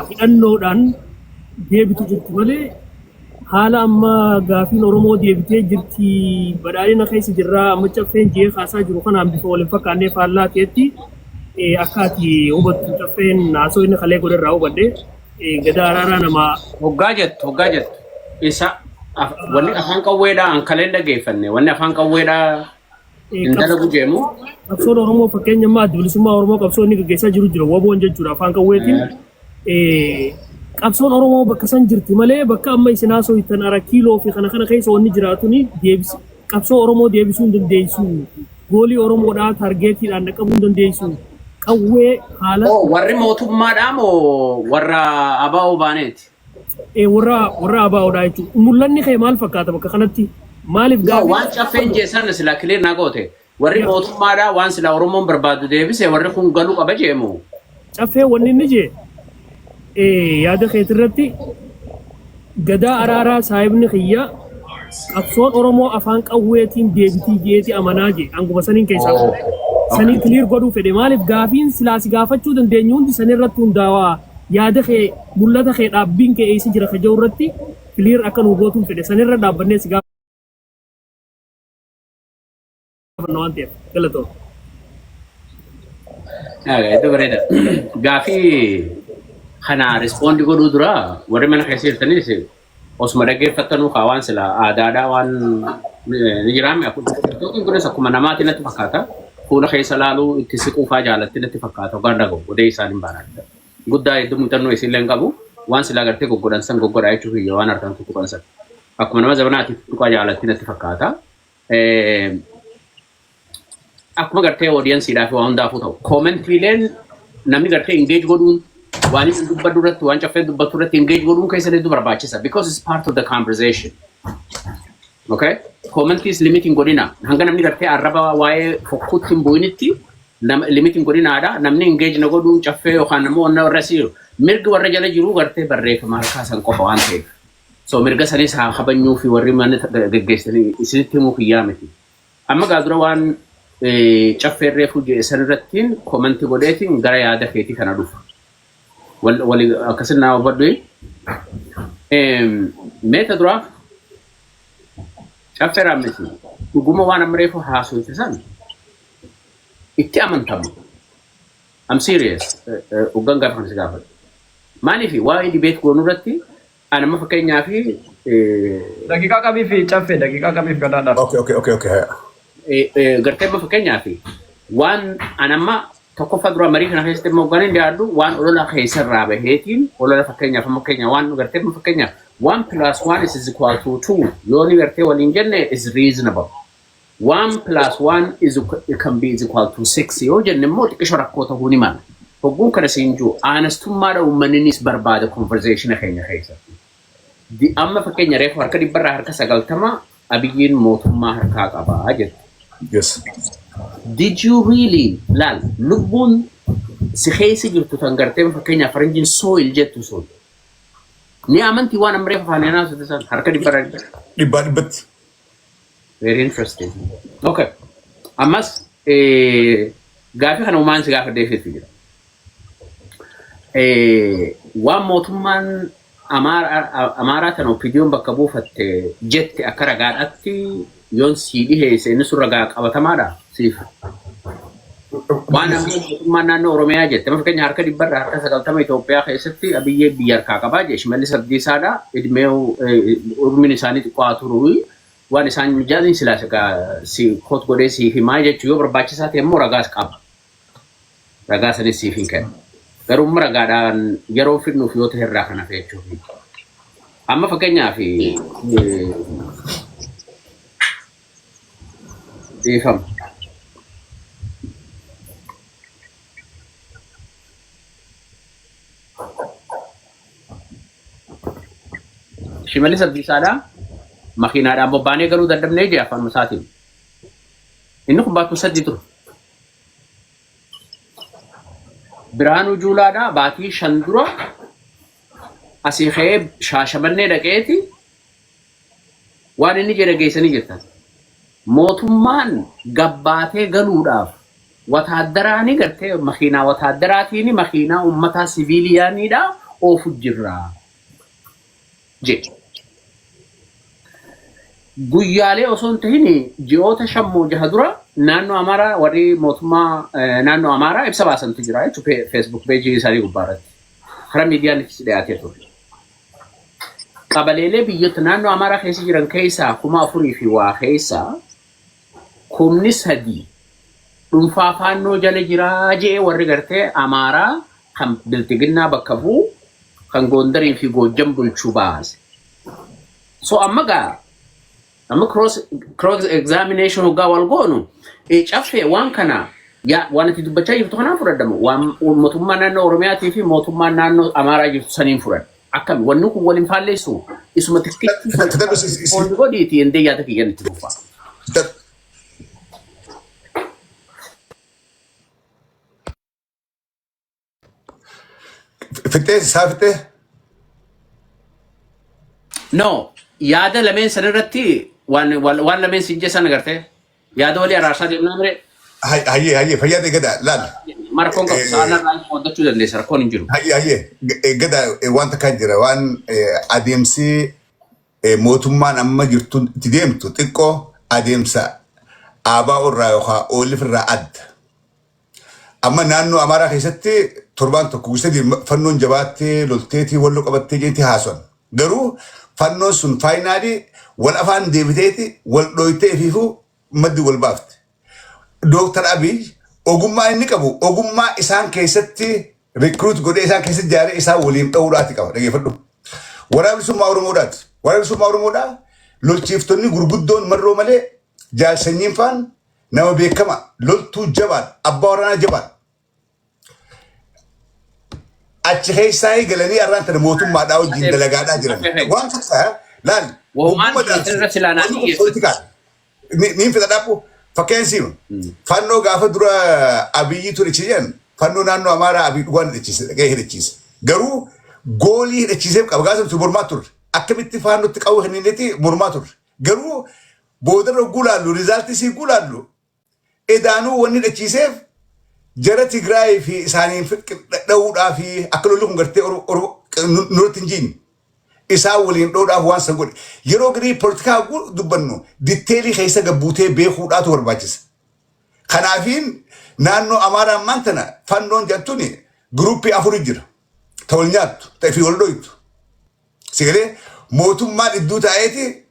hidhannoodhaan deebitu jirti malee, haala amma gaafiin Oromoo deebitee jirti, badhaadhina keessa jirraa amma caffeen jee kaasaa jiru kanaan bifa wal hin fakkaannee faallaa ta'etti akka ati hubattu caffeen haasoo inni kalee godhe irraa hubadhe gadaa araaraa nama. Hoggaa jettu isa wanni afaan qawweedhaa an kaleen dhageeffanne, wanni afaan qawweedhaa hin dalagu jeemu. Qabsoon Oromoo, fakkeenya ammaa Adda Bilisummaa Oromoo qabsoo inni gaggeessaa jiru jira, WBOn jechuudha, afaan qawweetiin. Qabsoon Oromoo bakka san jirti malee bakka amma isin haasoftan ara kiiloo fi kana kana keessa wanni jiraatuni deebisi qabsoo Oromoo deebisuu hin dandeessu. Goalii Oromoodhaa targetiidhaan dhaqqabuu hin dandeessu. Qawwee haala Oh, warri mootummaadhaa moo warra ABO baaneeti? Warra ABOdhaa jechuudha. Mul'anni kee maal fakkaata bakka kanatti? Maaliif No, gaafii? waan caffeen jeessan sila clear naa goote. Warri mootummaadhaa waan sila Oromoon barbaadu deebise, warri kun galuu qaba jeemu. Caffee wanni inni jee yaada keetirratti gadaa araaraa saahibni kiyya qabsoon Oromoo afaan qawweetiin deebitii jeeti amanaa jee hanguma saniin keessaa fuudhe. Sanii clear godhuu fedhe. Maaliif gaafiin silaa si gaafachuu dandeenyu hundi sanirratti hundaawaa, yaada kee, mul'ata kee, dhaabbiin kee eessa jira ka jiru irratti clear akka nu gootuun fedhe. Sanirra dhaabbannee si gaafanna waan ta'eef galatoon. Hedduu bareeda. Gaafii kana respond godhuu dura warri mana keessa jirtanis osuma dhaggeeffattanuu kaa waan sila aadaadhaa waan ni jiraame. Yookiin kunis akkuma namaatti natti fakkaata. Fuula keessa laaluu itti siquu faa jaalatti natti fakkaata. Hoggaan dhaga'u odee isaan hin baanaa. Guddaa hedduu muuxannoo isinillee hin qabu. Waan silaa gartee goggodhan san goggodhaa jechuuf iyya waan harkaan tuttuqan san. Akkuma nama zabanaatti tuttuqaa jaalatti natti fakkaata. Akkuma gartee audienceiidhaaf waan hundaafuu ta'u. Commentiileen namni gartee engage godhuun waan inni dubbadhu irratti, waan caffee dubbatu irratti engage godhuun keessan hedduu barbaachisa. Because it's part of the conversation. Okay? Commentiis limit hin godhina. Hanga namni gartee arraba waa'ee fokkuutti hin bu'initti limit hin godhinaadha. Namni engage na godhuun caffee yookaan immoo wanna warra siru. Mirgi warra jala jiru gartee barreeffama harkaa san qofa waan ta'eef. So mirga sanis haa kabajnuu fi warri mana geggeessanii isinitti himuu kiyyaa miti. Amma gaa dura waan caffee reefuu jedhe san irrattiin commentii godheetiin gara yaada keetii kana dhufa. Wali akkasin naa hubadhu. Meeta duraa caffee raammisi dhuguma waan amma reefu haasofte san itti amantamu. I'm serious. Hoggan gaafa kan si gaafadhu. Maaliif waa'ee debate goonuu irratti ani amma fakkeenyaa fi Daqiiqaa qabii fi caffee, daqiiqaa qabiif gadaadhaaf. Okay. Gartee amma fakkeenyaa fi waan ani amma tokkoffaa dura marii kana keessatti immoo hoggan hin dhiyaadhu waan olola keessarraa baheetiin olola fakkeenyaaf amma fakkeenya waan gartee amma fakkeenyaaf 1 plus 1 is equal to 2 yoo ni gartee waliin jenne is reasonable. 1 plus 1 is it can be is equal to 6 yoo jenne immoo xiqqisho rakkoo ta'uu ni mala. Hogguun kana siin jiru aanastummaadha, uummanninis barbaada conversation keenya keessatti. Amma fakkeenya reefu harka 90% Abiyyiin mootummaa harkaa qabaa jettu. Yes. Did you really laal lubbuun si keessa jirtu tan gartee fakkeenyaaf faranjiin soil jettu sun ni amantii waan amma reefu afaan haasofte san harka 100%? 100%. Very interesting. Okay. Ammas gaafii kana uumaan si gaafadheefitu jira. Waan mootummaan Amaaraa tan OPDOn bakka buufatte jette akka ragaadhaatti yoon sii dhiheesse inni sun ragaa qabatamaadha siif. Waan ammoo mootummaan naannoo Oromiyaa jette, amma fakkeenya harka 90% Itoophiyaa keessatti Abiyyee biyya harkaa qabaa jee Shimallis Abdiisaadha. Idmee umriin isaanii xiqqoo haa turu, waan isaan jedhan silaa si quote godhee siif himaa jechuu, yoo barbaachisaa ta'e immoo ragaas qaba. Ragaa sanis siif hin kennu. Garuu immoo ragaadhaan yeroo fidnuuf yoo ta'e irraa kana hafe jechuudha. Amma fakkeenyaaf dhiifama. Shimallis Abdiisaadhaa makiinaadhaan bobbaanee galuu dadhabnee jee afaan isaatiin. Inni kun baattuu sadii ture. Birhaanuu Juulaadhaa baatii 5 dura asii ka'ee Shaashamannee dhaqeeti waan inni jedhe geessanii jirtan. Mootummaan gabbaatee galuudhaaf wataaddaraanii gartee makiinaa wataaddaraatiin makiinaa uummataa siviiliyaaniidha oofu jirra jedhe. Guyyaalee osoo hin tahin ji'oota 5 moo 6 dura naannoo Amaaraa warri mootummaa naannoo Amaaraa ibsa baasantu jira jechuudha Facebook pageii isaanii gubbaarratti. Karaa miidiyaan itti dhiyaatee ture. Qabaleelee biyyoota naannoo Amaaraa keessa jiran keessaa 4,000 fi waa keessaa 3,000 dhuunfaa faannoo jala jiraa jee warri gartee Amaaraa kan biltiginnaa bakka bu'u kan Gondarii fi Goojjam bulchuu baase. So amma gaa amma cross examination hoggaa wal goonu caffee waan kana yaa waan itti dubbachaa jirtu kanaan fudhadhamu waan mootummaa naannoo Oromiyaatii fi mootummaa naannoo Amaaraa jirtu saniin fudhadha. Akkami wanni kun waliin faalleessu isuma xiqqeetti godhiiti endee yaada kiyyan itti fufa. Fixee isaa fixee. No, yaada lameen san irratti waan lameen siin jeessan agartee yaada walii araarsaa deemnaa mire. Hayyee, fayyaa ta'e gadaa laal. Rakkoon qabu sa'aan irraa qooddachuu dandeessa, rakkoon hin jiru. Hayyee, gadaa waan takkaa jira, waan adeemsi mootummaan amma jirtu itti deemtu xiqqoo adeemsa ABO irraa yookaan OLF irraa adda. Amma naannoo Amaaraa keessatti torbaan tokko guyyaa 3 fannoon jabaattee lolteetii walloo qabattee jeetii haason. Garuu fannoon sun finally wal afaan deebiteeti wal dhooytee fiifuu maddi wal baafte. Dooktar Abiy ogummaa inni qabu ogummaa isaan keessatti recruit godhee isaan keessatti ijaaree isaan waliin dha'uudhaati qaba. Dhageeffadhu. Waraana bilisummaa Oromoodhaati. Waraana bilisummaa Oromoodhaa lolchiiftonni gurguddoon marroo malee jaalsanyiin faan Nama beekama, loltuu jabaadha, abbaa waraanaa jabaadha. Achi keessaa galanii har'aan tana mootummaadhaa wajjin dalagaadhaa jiran. Waan takka laal. Wahumaan hogguma daansu, irra silaa naa wanni kun dhiyeessan. poolitikaadha. Niin fida dhaphu fakkeen siima. Fannoo gaafa dura Abiyyi ture jedhan, fannoo naannoo Amaaraa Abiyyi dhugaan hidhachiise, dhaqee hidhachiise. Garuu goolii hidhachiiseef qaba, gaafa sun mormaa turre. Akkamitti faannootti qabu kennineeti mormaa turre. Garuu boodarra gulaallu, resultii sii gulaallu, edaanuu wanni hidhachiiseef jara Tigraay fi isaaniin dha'uudhaa fi akka lolli kun gartee nurratti hin jiinne. Isaan waliin dhoodhaaf waan san godhe. Yeroo garii poolitikaa dubbannu detailii keessa gabbuutee beekuudhaatu barbaachisa. Kanaafiin naannoo Amaaraa ammaan tana fannoon jettuun groupii afuri jira. Ta wal nyaattu, ta ifii wal dhoytu. Sigalee mootummaan iddoo taa'eeti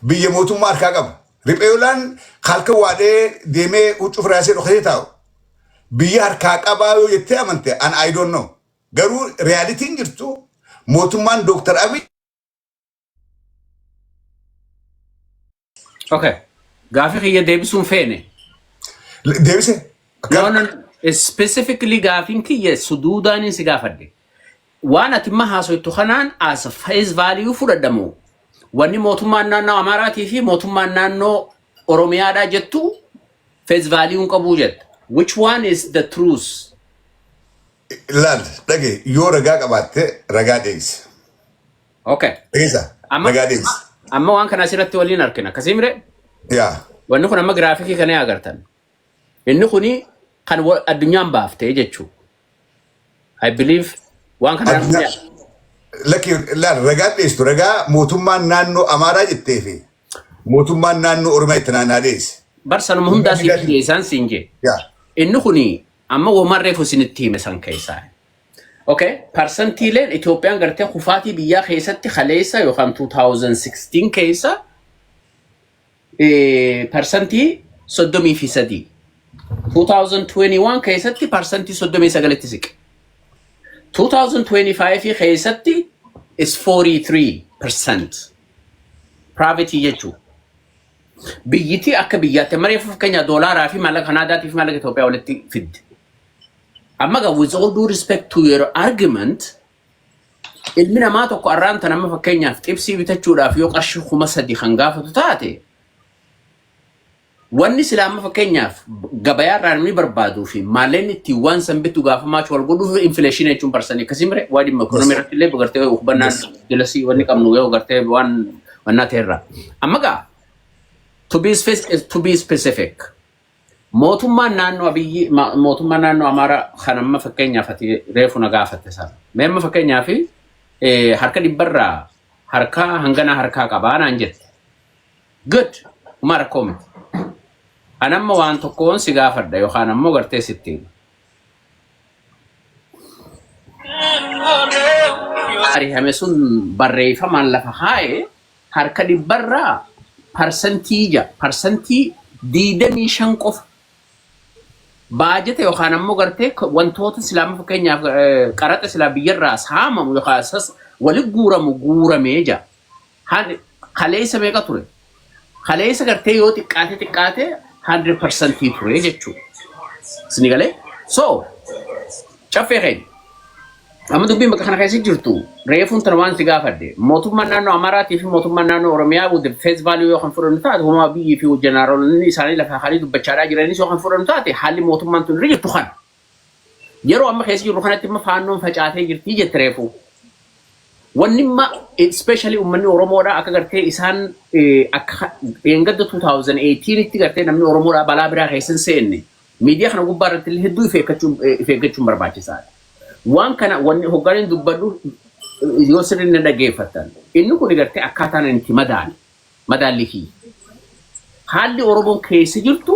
biyya mootummaa harkaa qaba. Riphee lolaan halkan waadhee deemee huccuu firaasee dhokatee taa'u. Biyya harkaa qabaa yoo jettee amante, an I don't know. Garuu realityn jirtu mootummaan Dooktar Abiy Okay. Gaafii kiyya deebisuun feene. Deebise. No, no, specifically gaafiin kiyya suduudaan si gaafadhe. Waan ati imma haasoytu kanaan as face value fudhadhamu. Wanni mootummaan naannoo Amaaraatii fi mootummaan naannoo Oromiyaadhaa jettu face value hin qabuu jetta. Which one is the truth? Laal, dhage, yoo ragaa qabaatte ragaa deebise. Okay. Dhageessa, Amma ragaa deebise. Amma waan kana asirratti waliin argina. Akkasii mire? Yaa. Wanni kun amma graphicii kana agartan. Inni kuni kan addunyaan baaftee jechuudha. I believe waan kana Addunyaa lakki, laal, ragaa dhiyeessu, ragaa mootummaan naannoo Amaaraa jettee fi mootummaan naannoo Oromiyaa itti naannaa dhiyeesse. Barsanuma hundaa siif dhiyeessan siin jee. Yaa. Inni kuni amma woman reefu isinitti hime san keessaa. Okay, percentiileen Itoophiyaan gartee kufaatii biyyaa keessatti kaleessa yookaan 2016 keessa 33%. 2021 keessatti 39tti siqe. 2025 keessatti is 43% private jechuudha. Biyyittii akka biyyaatti amma reefu fakkeenya doolaaraa fi maallaqa Kanaadaatii fi maallaqa Itoophiyaa walitti fidde. Amma gaa, with all due respect to your argument, ilmi namaa tokko arraan tan amma fakkeenyaaf xibsii bitachuudhaaf yoo qarshii 3000 kan gaafatu taate, wanni silaa amma fakkeenyaaf gabayaarraa namni barbaaduu fi maalleen ittiin waan san bitu gaafa match wal godhuuf inflation jechuun percentii akkasii mire waa dhimma economy irratti illee gartee hubannaan jelasii wanni qabnu yoo gartee waan wannaa ta'erraa. Amma gaa to be specific, mootummaan naannoo Abiyyi, mootummaan naannoo Amaaraa kan amma fakkeenyaaf ati reefu na gaafatte sana. Mee amma fakkeenyaaf harka dhibbarraa harka hangana harkaa qabaa naan jette. Good. Uma rakkoo miti. An amma waan tokkoon si gaafadha yookaan ammoo gartee sitti hima. Ari'ame sun barreeffamaan lafa kaa'e harka dhibbarraa 25% qofa baajata yookaan ammoo gartee wantoota silaa amma fakkeenyaaf qaraxa silaa biyyarraa saamamu yookaan sas wali guuramu guuramee jira. Kaleessa meeqa ture? Kaleessa gartee yoo xiqqaate xiqqaate 100% ture jechuudha. Isin galee? So, caffee keenya. Amma dubbiin bakka kana keessa jirtu reefuun tana waan si gaafadhe, mootummaan naannoo Amaaraatii fi mootummaan naannoo Oromiyaa with the face value yoo kan fudhannu taate, homaa biyyii fi jeneraalonni isaanii lafa kaanii dubbachaadhaa jiranis yoo kan fudhannu taate, haalli mootummaan tun irra jirtu kana. Yeroo amma keessa jirru kanatti immoo faannoon facaatee jirti jette reefu. Wanni imma especially uummanni Oromoodhaa akka gartee isaan akka dheengadda 2018 tti gartee namni Oromoodhaa balaa biraa keessa hin seenne miidiyaa kana gubbaa irratti illee hedduu if eeggachuun barbaachisaadha. Waan kana wanni hogganiin dubbadhu yoo sirriin na dhaggeeffattan, inni kun gartee akkaataan inni itti madaali madaalli fi haalli Oromoon keessa jirtu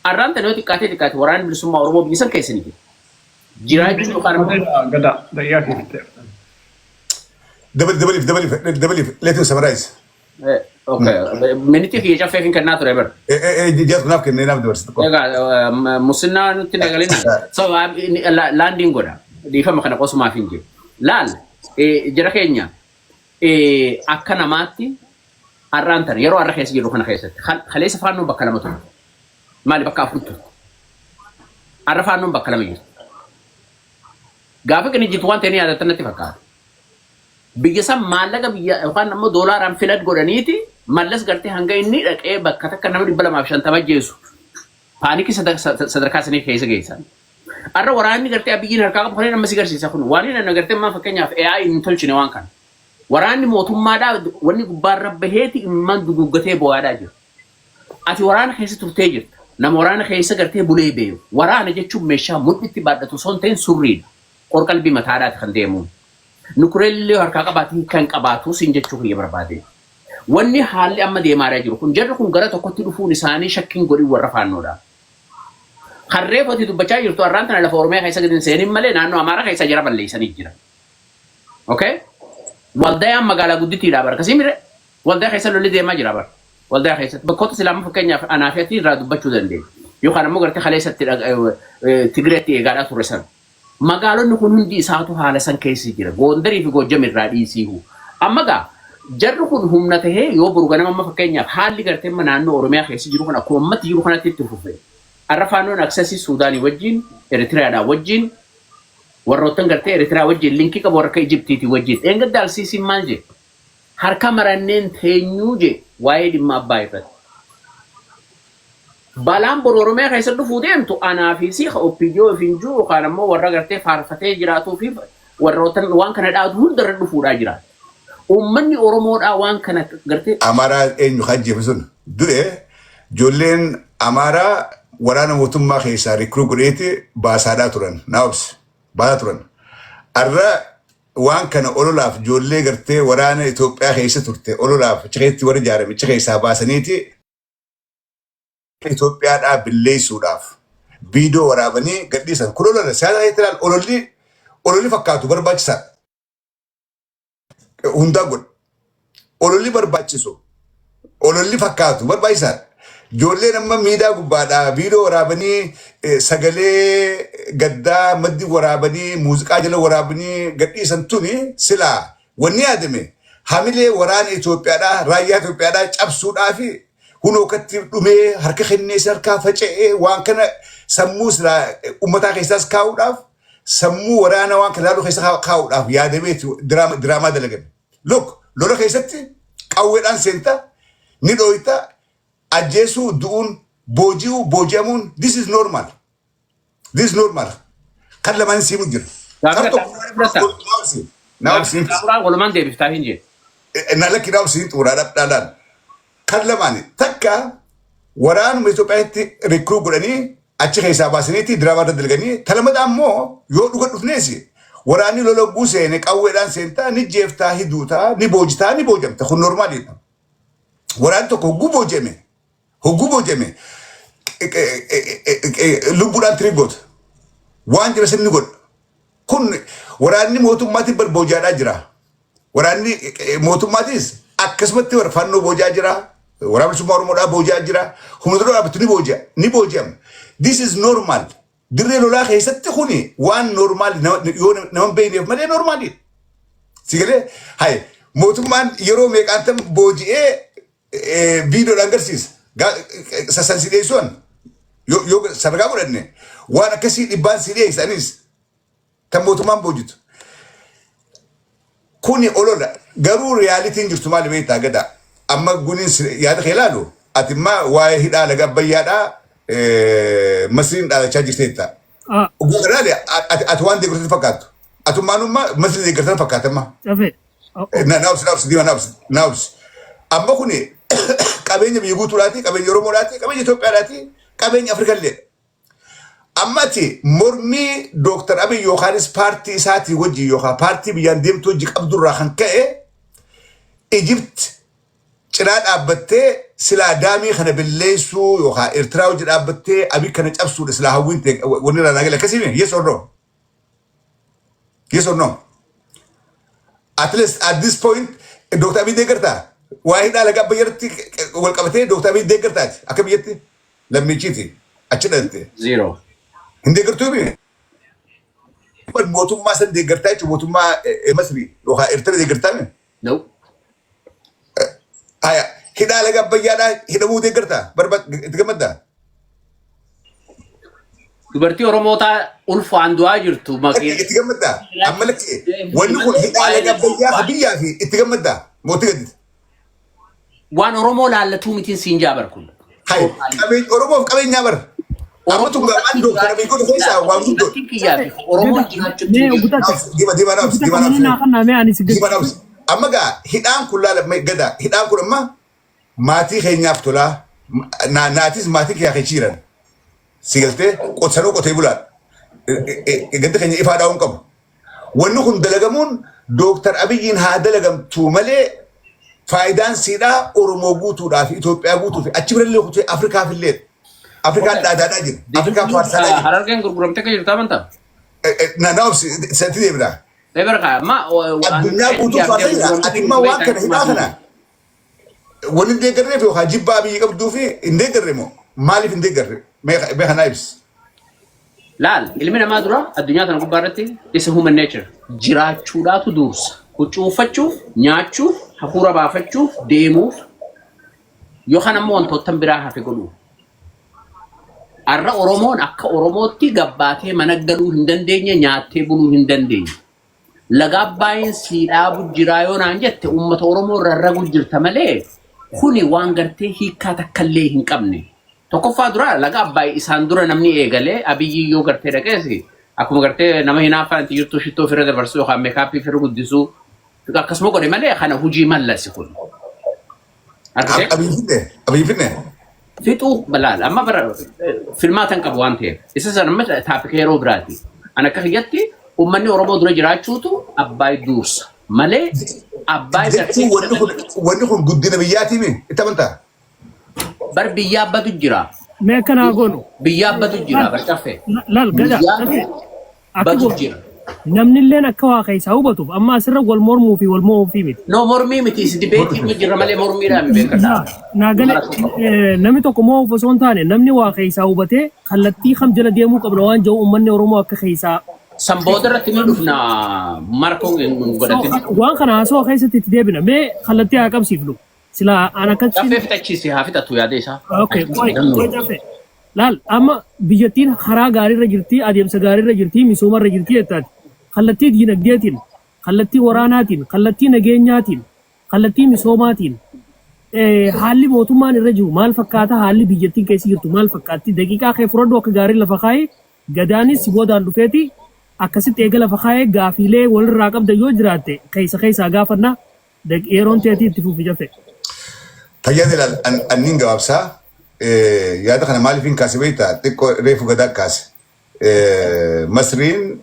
arraan tana yoo xiqqaatee xiqqaate waraanni bilisummaa Oromoo biyya san keessa ni jira. Jiraachuu yookaan immoo Gada daqiiqaa keessatti. Dabali, dabaliif, dabaliif, dabaliif, let him summarize. Okay, minitii kiyya caffeef hin kennaa ture bara. Jaas naaf kennee naaf dabarsi tokko. Egaa musinnaa nutti nagalina. So landing godha. Dhiifama kana qosumaaf hin jiru. Laal, jara keenya, akka namaatti har'aan tana yeroo har'a keessa jirru kana keessatti kaleessa faannoon bakka lama turte. Maali bakka afur turte. Har'a Faannoon bakka lama jirti. Gaafa Qinijjitu waan ta'e ni yaadattan natti fakkaata. Biyya san maallaqa biyya yookaan ammoo doolaaraan flood godhaniiti Mallas gartee hanga inni dhaqee bakka takka nama 250 jeessu. Panic sadarkaa sanii keessa geessan. Har'a waraanni gartee Abiyyiin harkaa qabu kanneen amma si garsiisa kun waan inni gartee ammaa fakkeenyaaf AI hin tolchine waan kana. Waraanni mootummaadhaa wanni gubbaarra baheeti imman duguggatee bu'aadhaa jira. Ati waraana keessa turtee jirta. Nama waraana keessa gartee bulee beeku. Waraana jechuun meeshaa mudhitti baadhatu osoo hin ta'in surriidha. Qorqalbii mataadhaati kan deemuun. Nukureellee harkaa qabaate kan qabaatu siin jechuu kiyya barbaade. Wanni haalli amma deemaadhaa jiru kun jarri kun gara tokkotti dhufuun isaanii shakkiin godhin warra Faannoodha. Harree ati dubbachaa jirtu har'aan tana lafa Oromiyaa keessa gadi hin seenin malee naannoo Amaaraa keessa jara balleessanii jira. Okay? Waldayaan magaalaa guddittiidha bara. Akkasii mire Waldaa keessa lolli deemaa jira bara. Waldaa keessatti bakkoota silaama fakkeenyaaf anaa fi ati irraa dubbachuu dandeenya. Yookaan ammoo gartee kaleessatti Tigireetti eegaadhaa ture sana. Magaalonni kun hundi isaatu haala san keessa jira. Goondarii fi Goojjam irraa dhiisiihu. Amma gaa jarri kun humna tahee yoo boru ganama amma fakkeenyaaf haalli gartee amma naannoo Oromiyaa keessa jiru kun akkuma ammatti jiru kanatti itti fufe. Har'a Faannoon access Suudaanii wajjin, Eritiriyaadhaa wajjin, warroottan gartee Eritiriyaa wajjin link qabu warra akka Ijiptiitii wajjin. Dheengadda Alsiisiin maal jedhe? Harka maranneen teenyuu je waa'ee dhimma Abbaa irratti. Balaan boru Oromiyaa keessa dhufuu deemtu anaa fi si OPDO fi jiru yookaan ammoo warra gartee faarfatee jiraatuu fi warroota waan kana dhaatu hundarra dhufuudhaa jira. Uummanni Oromoodhaa waan kana gartee Amaaraa eenyu kan sun du'e, ijoolleen Amaaraa waraana mootummaa keessaa recruit godheeti baasaadhaa turan. Naawobsi baasaa turan. Arra waan kana ololaaf ijoollee gartee waraana Itoophiyaa keessa turte ololaaf achi keessatti warra ijaarame achi keessaa baasaniiti Itoophiyaadhaa billeessuudhaaf viidiyoo waraabanii gadhiisan. Kun olola siyaasa keessatti ilaal, ololli fakkaatu barbaachisaadha. Hundaa godha. Ololli barbaachisu, ololli fakkaatu barbaachisaadha. Ijoolleen amma miidiyaa gubbaadhaa viidiyoo waraabanii, sagalee gaddaa maddi waraabanii, muuziqaa jala waraabanii gadhiisan tuni silaa wanni yaadame hamilee waraana Itoophiyaadhaa, raayyaa Itoophiyaadhaa cabsuudhaa fi hunoo katti dhumee harka kennee harkaa faca'ee waan kana sammuu silaa uummataa keessaas kaa'uudhaaf, sammuu waraana waan kana ilaaluu keessa kaa'uudhaaf yaadameeti diraamaa dalagame. Look, lola keessatti qawweedhaan seenta, ni dhooyta, ajjeesuu, du'uun, booji'uu, booji'amuun, this is normal. This is normal. Kan lamaan siimu jira. Gaafa Kar tokko fudhata. naa obsi. Gaafa walumaan deebiftaa hin jee. Na lakki, naa obsi, xumuraa dhaadhaan. Kan lamaan takka waraanuma Itoophiyaatti recruit godhanii achi keessaa baasaniiti diraamaa irra dalaganii, talamada ammoo yoo dhuga dhufnees waraanni lola seene qawweedhaan seentaa, ni jeeftaa, hiduutaa, ni boojitaa, ni boojamta, kun normaliidha. Waraanni tokko hogguu boojame lubbuudhaan tirii goota. Waan jira sirni godha. Kun waraanni mootummaatiin bar boojaadhaa jira. Waraanni mootummaatis akkasumatti warra Fannoo boojaa jira. Waraana Bilisummaa Oromoodhaa boojaa jira. Humna dura dhaabbatu ni booji'a. Ni booji'ama. This is normal. Dirree lolaa keessatti kuni waan normal yoo nama hin beekneef malee normaliidha. Si galee haye mootummaan yeroo meeqaan tam booji'ee viidiyoodhaan agarsiisa. Sassan si dhiyeessuun yoo sadarkaa godhanne waan akkasii dhibbaan si dhiyeessa anis kan mootummaan boojitu. Kuni olola, garuu realityn jirtu maali beektaa gada? Amma guniin yaada kee ilaalu, ati immaa waa'ee hidhaa laga Abbayyaadhaa Masriin dhaadachaa jirteetta. Ilaali, ati waan deeggartu fakkaattu. Atummaanummaa Masrii deeggartan fakkaata amma. Cafe. Na obsi, na obsi, diima, na obsi, na obsi. Amma kuni qabeenya biyya guutuudhaati, qabeenya Oromoodhaati, qabeenya Itoophiyaadhaati, qabeenya Afrikallee. Amma ati mormii Dooktar Abiy yookaanis paartii isaatii wajjin yookaan paartii biyyaan deemtuu wajjin qabdurraa kan ka'e Ijipt cinaa dhaabbattee silaa dam kana balleessuu yookaan Eertiraa wajjin dhaabbattee Abiy kana cabsuudha silaa hawwiin ta'e wanni irraa naagale akkasii, yes or no? Yes or no? At least at this point Dr. Abiy deeggartaa? Waa hidhaa laga Abbayyaatti wal qabatee Dr. Abiy deeggartaati akka biyyatti lammiichiiti achi dhalatte. Zero. Hin deeggartuu miti? Mootummaa san deeggartaa jechuun mootummaa Masrii yookaan Eertiraa deeggartaa miti? No. Haya, hidhaa laga Abbayyaadhaa hidhamuu deeggartaa? Barbaad itti gammaddaa? Dubartii Oromootaa ulfaan du'aa jirtu Lakki makiina. itti gammaddaa? Amma lakki wanni kun hidhaa laga Abbayyaa biyyaa fi itti gammaddaa? Mootii gaddite. Waan Oromoo laallatuu mitiin siin jaabar kun. Hai, qabeenya Oromoof qabeenyaa bara. Amma tun waan Dooktar Abiy godhu keessaa waan guddoodha. Lakki kiyyaa fi Oromoon jiraachuutti Mee hin jiru. oggutatte. Diba diba naabs diba Oggutatte naa naabs. kannaa mee ani si Diba naabs. Amma gaa hidhaan kun laala gada hidhaan kun amma maatii keenyaaf tolaa naatis maatii kiyyaa keessa jiran. Si galtee qotsanuu qotee bulaadha. Ganda keenya ifaa dhaa'uun qabu. Wanni kun dalagamuun Dooktar Abiyyiin haa dalagamtu malee faayidaan siidhaa Oromoo guutuudhaa fi Itoophiyaa guutuu fi achi birallee kutee Afrikaaf illee. Afrikaan dhaadaadhaa jira. Afrikaan faarsaadhaa jira. Harargeen gurguramtee akka jirtu amantaa? Na obsi satti deemna. Eberka amma Addunyaa guutuu faarsaa jira. Ati immoo waan kana hidhaa kana wanni hin deeggarreef yookaan jibbaa biyyi qabduu fi hin deeggarre moo maaliif hin deeggarre? Mee kanaa ibsi. Laal, ilmi namaa dura addunyaa tana gubbaa irratti isa human nature jiraachuudhaatu dursa. Huccuu uffachuuf, nyaachuuf, hafuura baafachuuf, deemuuf yookaan ammoo wantoota biraa hafe godhuuf. Har'a Oromoon akka Oromootti gabbaatee mana galuu hin dandeenye, nyaattee buluu hin dandeenye. Laga Abbaayeen sii dhaabu jiraa yoo naan jette, uummata Oromoo irra ragu jirta malee kuni waan gartee hiikkaa takkallee hin qabne. Tokkoffaa dura laga Abbaay isaan dura namni eegalee Abiyyi yoo gartee dhaqees akkuma gartee nama hinaaffaan itti jirtu shittoo ofirra dabarsuu yookaan makeup ofirra guddisuu akkasuma godhe malee kana hujii mallasi kun. Argitee? Abiyyi finne? Abiyyi finne? Fixuu balaal amma bara filmaatan qabu waan ta'eef isa sana amma topic yeroo biraati. An akka kiyyatti uummanni Oromoo dura jiraachuutu Abbaay dursa malee Abbaay Jechuun wanni kun guddina biyyaatii mi? Itti amantaa? Bar biyya abbatu jira. Mee akkanaa goonu. Biyya abbatu jira bar caffee. Laal gada. Biyya Caffee. Akka batu goonu. jira. Namni illeen akka waa keessaa hubatuuf amma asirra wal mormuu fi wal mo'uu fi miti. No, mormii miti, isi debate jira malee mormiidhaan beekadha. Naa gale, namni tokko mo'uuf osoo hin taane namni waa keessaa hubatee kallattii kam jala deemuu qabna waan jiru uummanni Oromoo akka keessaa San booda irratti ni dhufna markoon hin godhatin. Waan kana haasawaa keessatti itti deebina. Mee kallattii haa qabsiifnu. Silaa an akkatti. Caffee fixachiisi, haa fixatu yaada isaa. Okay, qoy, qoy caffee. Laal, amma biyyattiin karaa gaariirra jirti, adeemsa gaariirra jirti, misoomarra jirti jettaati. Kallattii diinagdeetiin, kallattii waraanaatiin, kallattii nageenyaatiin, kallattii misoomaatiin haalli mootummaan irra jiru maal fakkaata? Haalli biyyattiin keessa jirtu maal fakkaatti? Daqiiqaa kee fudhadhu, akka gaarii lafa kaa'ee gadaanis si boodaan dhufeeti akkasitti eega lafa kaa'ee gaafiilee walirraa qabda yoo jiraatte keessa keessaa gaafanna. Yeroon teetii itti fufi jafe. Tajaajila anniin gabaabsaa yaada kana maaliif hin kaase beektaa? Xiqqoo reefu gadaa kaase. Masriin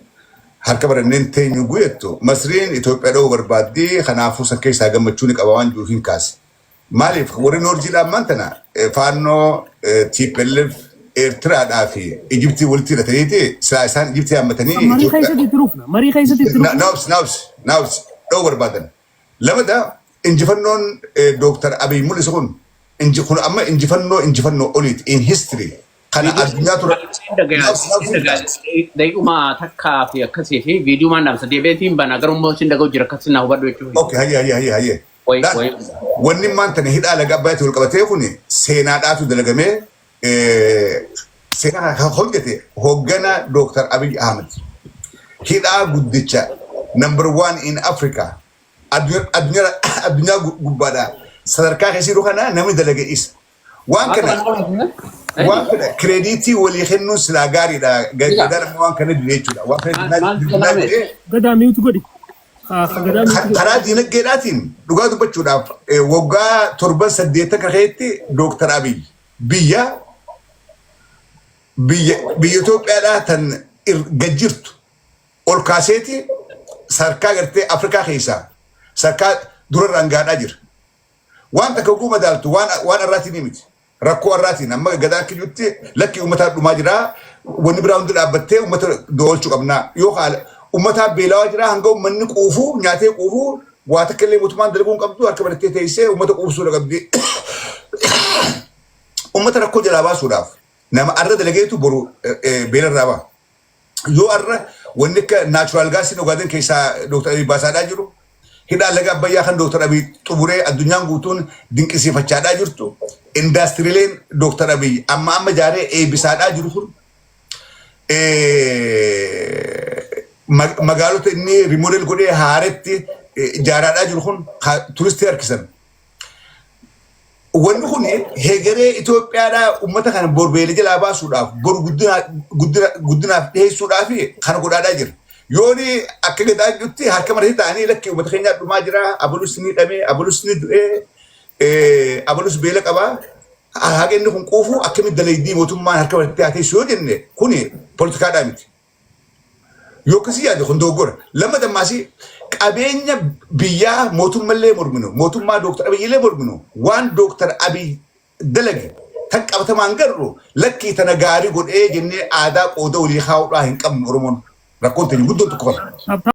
harka baranneen teenyu guyyattu Masriin Itoophiyaa dha'uu barbaaddii kanaafuu san keessaa gammachuu ni qaba waan jiruuf hin kaase. Maaliif warri Noorjiidhaan ammaan tana faannoo TPLF Eertiraadhaa fi Ijiptii walitti hidhataniiti silaa isaan Ijiptii hammatanii Marii keessatti itti dhufna. Marii keessatti itti dhufna. Naabs naabs naabs dha'uu barbaadan. Lamada injifannoon Dooktar Abiy mul'isu kun kun amma injifannoo oliiti in history kana addunyaa tura. Daqiiquma takkaa fi akkasii fi viidiyoo dhaamsa deebiitiin bana garuu immoo isin dhaga'u jira akkasii naa hubadhu jechuudha. Okay, hayyee hayyee hayyee hayyee. Wayi wayi. Wanni maan tana hidhaa laga Abbaayyaatti wal qabatee kun seenaadhaatu dalagamee seenaa kan hojjete hoggana Dooktar Abiy Ahmed. Hidhaa guddicha number one in Africa addunyaa gubbaadha. Sadarkaa keessa jiru kana namni dalage isa. Waan kana credit walii kennuun silaa gaariidha. Gadaan ammoo waan kana dide jechuudha. Waan kana didnaa didee Gadaa mute godhi. Gadaa mute godhi. Karaa diinagdeedhaatiin dhugaa dubbachuudhaaf waggaa 7 8 kan keessatti Dooktar Abiy biyya Itoophiyaadhaa tan gad jirtu ol kaaseeti sadarkaa gartee Afrikaa keessaa sadarkaa durarraan gaadhaa jira. Waan takka oguu madaaltu waan irraatiin ni miti. Rakkoo irraatiin amma gadaa kiyyutti lakki uummataa dhumaa jira. Wanni biraa hundi dhaabbattee uummata doolchuu qabna. Yoo haala uummataa beelawaa jira, hanga uummanni quufuu nyaatee quufuu waa takka illee mootummaan dalaguu hin qabdu, harka barattee teessee uummata quufsuu qabdi. Uummata rakkoo jalaa baasuudhaaf nama arra dalageetu boru beelarraa ba'a. Yoo arra wanni akka natural gasiin Ogaaden keessaa Dooktar Abiy baasaadhaa jiru, hidhaan laga Abbayyaa kan Dooktar Abiy xumuree addunyaan guutuun dinqisiifachaadhaa jirtu, indaastiriileen Dooktar Abiy amma amma ijaaree eebbisaadhaa jiru kun Magaalota inni remodel godhee haaretti ijaaraadhaa jiru kun turistii harkisan. Wanni kun hegeree Itoophiyaadhaa uummata kana borbeelee jalaa baasuudhaaf, boru guddinaaf dhiyeessuudhaaf kana godhaadhaa jira. Yooni akka gadaa jirutti harka maratee ta'anii, lakkii, uummata keenyaa dhumaa jira, abalus ni hidhamee, abalus ni du'ee, abalus beela qabaa. Haqa inni kun quufu akkamitti dalaydii mootummaan harka maratee haa teessu yoo jenne, kuni poolitikaadhaa miti. Yoo akkasii yaade kun dogoggora. Lama dammaasii qabeenya biyyaa mootummallee morminu, mootummaa Dooktar Abiyyillee morminu, waan Dooktar Abiy dalage tan qabatamaan garru, lakkii, tana gaarii godhee jennee aadaa qooda walii kaa'uudhaa hin qabnu Oromoon. Rakkoon teenya guddoon tokko kana.